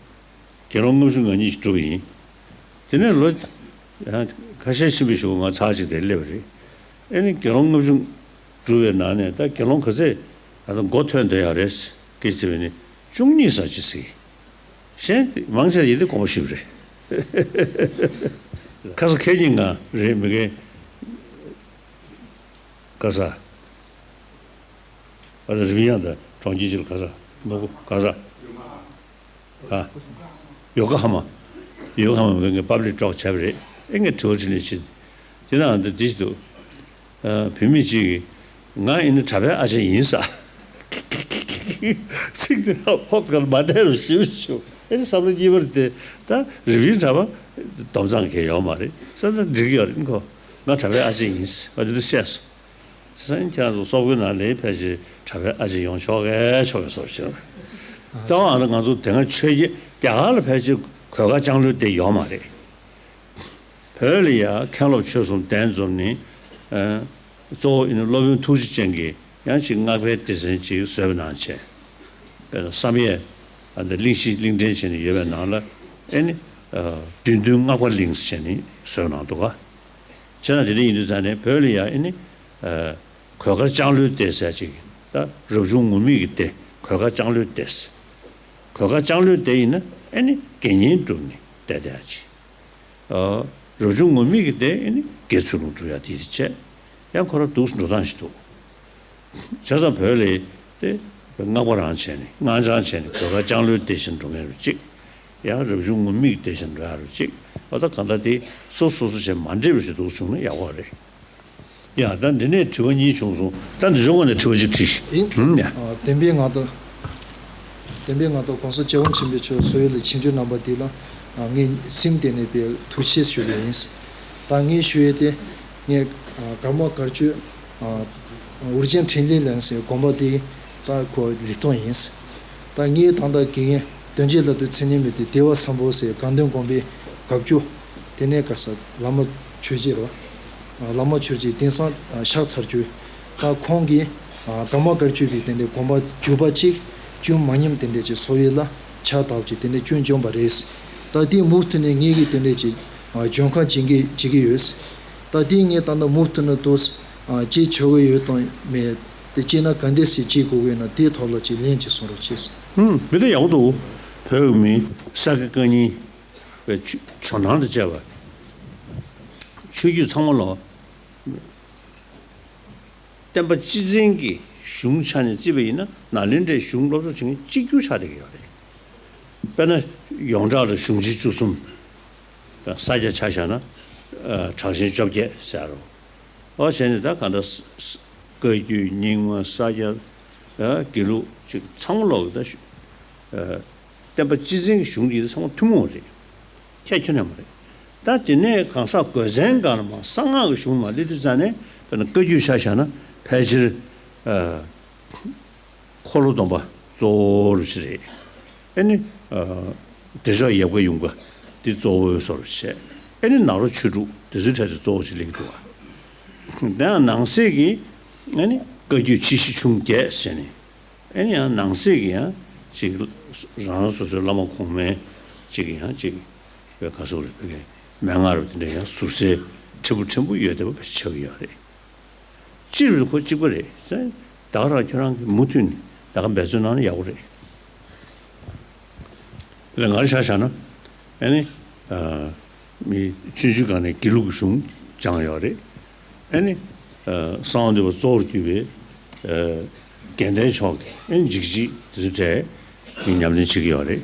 དགེ་སློང་ལྔ་བཅུ་ང་གཉིས་ཤིག་བསྒྲུབས་པ་ཡིན། དེ་ནས་ལོ་ཁ་ཤས་ཕྱིན་པའི་གཞུག་ང་ཚར་གཅིག་དེར་སླེབས་པ་རེད། ཨེ་ནི་དགེ་སློང་ལྔ་བཅུ་བསྒྲུབས་པའི་ནང་ནས་ད་དགེ་སློང་ག་ཚོད་ད་ལྟ་མགོ་ཐོན་བསྡད་ཡོད་རེད་སྐད་ཆ་དྲིས་པ་ཡིན་ན་བཅུ་གཉིས་ཙམ་ཅིག་ཟེར། གཞན་དེ་མང་ཆེ་ཡིན་དེ་དགོངས་པ་ཞུས་པ་རེད། ཁ་ས་ཁེ་ཉིན་ང་རེད་མི་རྒན། ག་ས། ཨ་ད་རིམ་ཡང་ད་གྲོང་ཁྱེར་ཅིག་ལ་ག་ས། ནོ་གོ་ག་ས། ཨ། ཡོ་ཀ་ཧ་མ། ཡོ་ཀ་ཧ་མ་ངས་པབ་ལིག་ཊོག་བྱས་པ་རེད། ཨེ་ངས་དྲི་བ་དྲིས་ནས་ཕྱིན། དེ་ན་འདི་འདི་ཞིག་འདུག་ཨ། བུད་མེད་ཅིག་གིས་ང་ཨེ་ནི་གྲྭ་པའི་ཨ་ཅེ་ཡིན་ཟེར། ཚིག་དེ་ཧོབ་གར་མ་བསྡད་རུ་ཞིབ་ཞུ། ཨེ་ནི་བསམ་བློ་གཉིས་པར་དེ་ད་རིམ་བཞིན་གྲྭ་པ་སྡོམ་ཚང་གི་ཡོད་མ་རེད་ཟེར། ད་འགྲིག་ཡོད་རེད་ཁོ། ང་གྲྭ་པའི་ཨ་ཅེ་ཡིན་ཟེར་བ་དེ་འདྲ་བཤད་སོང་། བྱས་ཙང་ཁྱེད་རང་ཚོ་སོག་པོའི་ནང་ལ་ཕལ་ཆེར་གྲྭ་པའི་ཨ་ཅེ་ཡོང་ཆོག་གས་ཆོག་གས་བཟོ་བྱས། རྩ་བ་ཨ་ནི་ང་ཚོ་དེ་སྔ་ཆོས་རྒྱལ་རྒྱ་གར་ལ་ཕལ་ཆེར་གོས་དཀར་ལྕང་ལོའི་སྡེ་ཡོད་མ་རེད། བོད་ལ་ཡ་མཁན་སློབ་ཆོས་གསུམ་གདན་འཛོམས་ནི། ཨ། གཙོ་བོ་ཨེ་ནི་སློབ་དཔོན་ཐུགས་རྗེ་ཅན་གྱིས་ཡང་ཅིག་སྔགས་པའི་སྡེ་ཚན་ཅིག་བཟོས་པ་ནང་བཞིན། དཔེར་ན་བསམ་ཡས་ཨ་འདི་གླིང་བཞི་གླིང་ཕྲན་བྱས་ནས་ཡོད་པའི་ནང་ལ་ཨེ་ནི། ཨ། བདུད་འདུལ་སྔགས་པ་གླིང་བྱས་ནས་བཟོས་གནང་འདུག་ག་བྱས་ན་དེ་འདྲ་ཡིན་དུས་ཙང་ནས་བོད་ལ་ཡ་ཨེ་ནི། ཨ། གོས་དཀར་ལྕང་ལོའི་སྡེ་ཟེར་ཅིག་ད་རབ་བྱུང་ངུར་སྨྲིག་གི་སྡེ་གོས་དཀར་ལྕང་ལོའི་སྡེ། གོས་དཀར་ལྕང་ལོའི་སྡེ་ཡིན་ན་ཨེ་ནི་དགེ་བསྙེན་སྒྲུབ་ནས་བསྡད་བསྡད་ཡ་ཅིག་ཨ། རབ་བྱུང་ངུར་སྨྲིག་གི་སྡེ་ཨེ་ནི་དགེ་ཚུལ་སློང་སྒྲུབ་ཡ་དེ་དེ་བྱས། ཡང་ཁོ་རང་འདུག་འགྲོ་སྟངས་ཤིག་འདུག་བྱས་ཙང་བོད་ལ་དེ་སྔགས་པ་རང་བྱས་ནས་སྔགས་འཆང་བྱས་ནས་གོས་དཀར་ལྕང་ལོའི་སྡེ་བཞིན་འགྲོ་མཁན་རུ་གཅིག་ཡང་རབ་བྱུང་ངུར་སྨྲིག་སྡེ་བཞིན་འགྲོ་ཡ་རུ་གཅིག་འོ་ད་ག་འདྲ་དེ་སོ་སོ་སོ་བྱས་མ་འདྲེས་པ་ཞིག་འདུག་བྱུང་ན་ཡག་པོ་རེད། ཡ་ད་འདི་ནས་དྲི་བ་གཉིས་བྱུང་སོང་། ད་འདི་ཕྱོགས་ནས་དྲི་བ་གཅིག་དྲིས་ཤིག་ཡིན། ཨུམ་ཡ། ཨ། བདེན་པའི་ངག་དང་། བདེན་པའི་ངག་དང་གོང་ས་རྒྱལ་བ་ཆེན་པོ་མཆོག་གསོལ་བའི་ལ་ཆིབས་བསྒྱུར་གནང་བ་འདི་ལ། ཨ། ངས་སེམས་གཏིང་ནས་དཔེ་ཐུགས་རྗེ་ཆེ་ཞུ་བ་ཡིན། ད་ངས་ཞུ་ཡས་དེ། ངས། ཨ། ཀརྨ་བཀའ་བརྒྱུད། ཨ། ཨོ་རྒྱན་འཕྲིན་ལས་གླིང་ཟེར་དགོན་པ་དེ་ད་ཁོ་ལི་ཐང་ཡིན། ད་ངས་ད་ལྟ་དགེ་རྒན་དོན་གཅིག་ལ་དུ་མཚན་ཉིད་མེད་དེ་བདེ་བ་བཟང་པོ་ཟེར་དགའ་ལྡན་དགོན་པའི་དགའ་བཅུ། དེ་ནས་ག་ས་བླ་མ་ཆོས་རྗེ་རོ། བླ་མ་ཆོས་རྗེ་དེང་སང་ཤག་ཚར་བཅུ། ད་ཁོང་གིས་ཀརྨ་བཀའ་བརྒྱུད་པའི་དེ་འདྲའི་དགོན་པ་བརྒྱུད་པ་གཅིག་བཅུ་མ་ཉམས་དེ་འདྲའི་ཅིག་གསོ་བའི་ལ་ཕྱག་བཏབ་ཅིག་དེ་འདྲའི་བཅུ་འཇོམས་པ་རེད། ད་དེ་མུ་མཐུད་ནས་ངེད་ཀྱིས་དེ་འདྲའི་ཅིག་འཇོན་ཁ་བྱེད་ཀྱི་བྱེད་ཀྱི་ཡོད། ད་དེ་ངས་ད་ལྟ་མུ་མཐུད་ནས་དུ་ཅིག་བྱ་དགོས་ཡོད་དང་མེད་དེ་བྱས་ན་ག་འདྲ་ཞིག་བྱེད་དགོས་ཀྱི་ཡོད་ན་དེའི་ཐོག་ལ་ཅིག་ལན་ཅིག་གསུང་རོགས་བྱས། ཧུམ། མི་དེ་ཡག་པོ་འདུག་བོད་ཀྱི་མི་ས་དགེ་བཀའ་རྙིང་བའི་ཇོ་ཇོ་ནང་དུ་བཅར་བ། ཆོས་བརྒྱུད་ཚང་མ་ལོ། བསྟན་པ་སྤྱི་བཙན་གྱི་གཞུང་ཆ་ནས་བརྩིས་པ་ཡིན་ན་ནཱ་ལེནྡྲའི་གཞུང་སློབ་གསོ་བྱེད་མཁན་གཅིག་གྱུར་ཆགས་བསྡད་ཀྱི་ཡོད་རེད། དཔེར་ན་ཡོངས་གྲགས་ལ་གཞུང་ཆེན་བཅུ་གསུམ། ས་སྐྱ་ཆ་བཞག་ན། ཨ། དྲག་ཆེན་བཅོ་བརྒྱད་ཟེར་རོ། ཨོ་བྱས་ནས་ད་གང་ལྟར་ས་ས་བཀའ་བརྒྱུད་རྙིང་མ་ས་སྐྱ། ཨ། དགེ་ལུགས་ཅིག་ཚང་མ་ལོག་ད་ཞུ། ཨ། བསྟན་པ་སྤྱི་བཙན་གྱི་གཞུང་འདི་ཚང་མ་ཐུན་མོང་རེད། ཁྱད་ཁྱོན་ནས་མ་རེད། ད་དེ་ནས་གང་ཟག་དགོས་མཚན་སྒང་ལ་མ་གསང་སྔགས་ཀྱི་གཞུང་མ་སླེབས་དུས་ཙང་ནས་དཔེར་ན་བཀའ་བརྒྱུད་ཆ་བཞག་ན་ཕལ་ཆེར། ཨ། འཁོར་ལོ་སྡོམ་པ། གཙོ་བོ་རུ་ཅི་རེད། ཨེ་ནི། བདེ་མཆོག་ཡབ་དགའ་ཡུམ་དགའ་འདི་གཙོ་བོའི་བཟོ་རུ་བྱས། ཨེ་ནི་ནཱ་རོ་ཆོས་དྲུག་འདི་ཚོའི་གྲས་དེ་གཙོ་བོ་ཅིག་སླེབས་འདུག་བ། དེ་ཡང་ནང་གསེས་ཀྱི་ཨེ་ནི་བཀའ་བརྒྱུད་ཆེ་བཞི་ཆུང་བརྒྱད་ཟེར་ནས། ཨེ་ནི་ཡང་ནང་གསེས་ཀྱི་ཡང་ཅིག་རང་རང་སོ་སོའི་བླ་མ་གོང་མའི་ཅིག་ཡང་ཅིག་བའི་ག་སོགས་རེད། བོད་ཀྱི་མན་ངག་རུ་དེ་འདྲ་ཡང་ཟུར་གསལ་ཕྲན་བུ་ཕྲན་བུ་ཡོད་བསྡད་པ་ཆགས་ཀྱི་ཡོད་རེད། སྤྱིར་ཁོ་གཅིག་པ་རེད། ད་ག་རང་ཁྱོད་རང་གིས་མུ་མཐུད་ནས་ད་ག་འབད་བརྩོན་གནང་ན་ཡག་པོ་རེད། ལས་ང་རང་ཆ་བཞག་ན། ཨ་ནི། ཨ། མི་ཆུང་ཆུང་སྒང་ནས་དགེ་ལུགས་གཞུང་སྦྱངས་ཡོད་རེད། ཨ་ནི། ཨ། གསང་བ་འདུས་པ་གཙོ་བོར་གྱུར་པའི། ཨ། དགེ་ལྡན་ཕྱོགས་ཀྱི་ཨ་ནི་འཇིགས་བྱེད་དེ་ཚོའི་གྲས་ངས་ཉམས་ལེན་བྱེད་ཀྱི་ཡོད་རེད།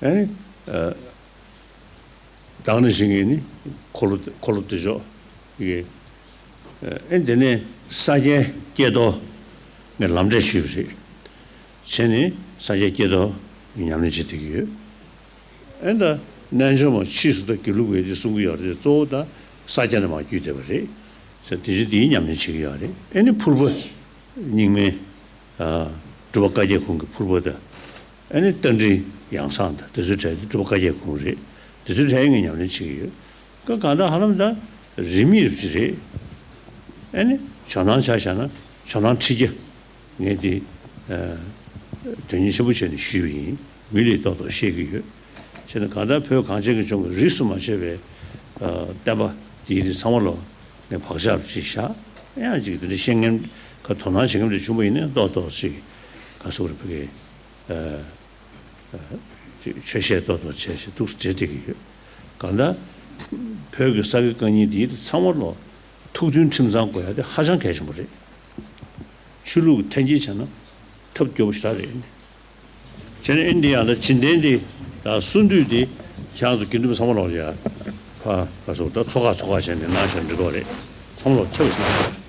ཨ་ནི། ཨ། ད་ག་ནང་བཞིན་གྱི་ནི་འཁོར་ལོ་འཁོར་ལོ་བདེ་མཆོག་གི། ཨེ་དེ་ནས་ས་སྐྱའི་སྐྱེས་རྡོར་ནས་ལམ་འབྲས་ཞུས་པ་རེད། བྱས་ནས་ས་སྐྱའི་སྐྱེས་རྡོར་ཉམས་ལེན་བྱེད་བསྡད་ཀྱི་ཡོད། ཨེ་ད་རྣལ་འབྱོར་མ་ཕྱིས་སུ་ད་དགེ་ལུགས་པས་དེ་གསུང་གི་ཡོད་རེད། གཙོ་བོ་ད་ས་སྐྱ་ནས་མར་བརྒྱུད་བསྡད་པ་རེད། ས་དེ་བཞིན་དེའི་ཉམས་ལེན་བྱེད་ཀྱི་ཡོད་རེད། ཨེ་ནི་ཕུར་པ། རྙིང་མའི། ཨ། སྒྲུབ་པ་བཀའ་བརྒྱད་ཁུངས་ཀྱི་ཕུར་པ་དང་། ཨ་ནི་རྟ་མགྲིན་ཡང་གསང་དང་དེ་ཚོའི་གྲས་དེ་སྒྲུབ་པ་བཀའ་བརྒྱད་ཁུངས་རེད། དེ་ཚོའི་གྲས་ངས་ཉམས་ལེན་བྱེད་ཀྱི་ཡོད། ཀ་གང་ལྟར་ཧ་ལམ་ད་རིས་མེད་རུ་ཅིག་རེད། ཨ་ནི་ཇོ་ནང་ཆ་བཞག་ན་ཇོ་ནང་ཁྲི་བརྒྱ། ངས་དེ། ཨ། དོན་སྙིང་ཆེན་པོ་བྱས་ནས་ཞུས་པ་ཡིན། མི་ལས་ཏོག་ཏོག་ཤེས་ཀྱི་ཡོད། བྱས་ན་གང་ལྟར་བོད་གངས་ཅན་གྱི་ལྗོངས་ཀྱི་རིས་སུ་མ་ཆད་པའི། ཨ། བསྟན་པ་འདིའི་རིགས་ཚང་མ་ལོ་ནས་བག་ཆགས་ཅིག་བཞག་ཡང་ཅིག་དེ་འདྲ་ཤེས་མཁན་ག་དོ་སྣང་བྱེད་མཁན་དེ་བྱུང་བ་ཡིན་ན་ཏོག་ཏོག་ཅིག་ག་སོགས་རེ་ཕ་གི། ཨ། ཨ། ཅིག་ཆོས་བཤད་ཏོག་ཏོག་བྱས་ཤིག་འདུག་བྱེད་བསྡད་ཀྱི་ཡོད། གང་ལྟར་བོད་ཀྱི་ས་དགེ་བཀའ་རྙིང་འདིའི་རིགས་ཚང་མ་ལོ་ཐུགས་མཐུན་ཁྲིམས་གཙང་དགོས་ཡ་དེ་ཧ་ཅང་གལ་ཆེན་པོ་རེད། ཆོས་ལུགས་འཐེན་འཁྱེར་བྱས་ན་ཐབས་སྐྱོ་པོ་ཞེ་དྲག་རེད། བྱས་ན་ཨིན་འདི་ཡ་ལ་བྱིན་ལྡན་འདི་དང་གསུང་འདུས་འདི་ཁྱེད་རང་ཚོ་དགེ་འདུན་པ་ཚང་མ་ལོག་ཡ། ཕ་ག་སོགས་ད་ཚོ་ཁག་ཚོ་ཁག་བྱས་ནས་གནང་བཞག་འགྲིག་གོ་རེད། ཚང་མ་ལོག་ཁྱབ་བཞག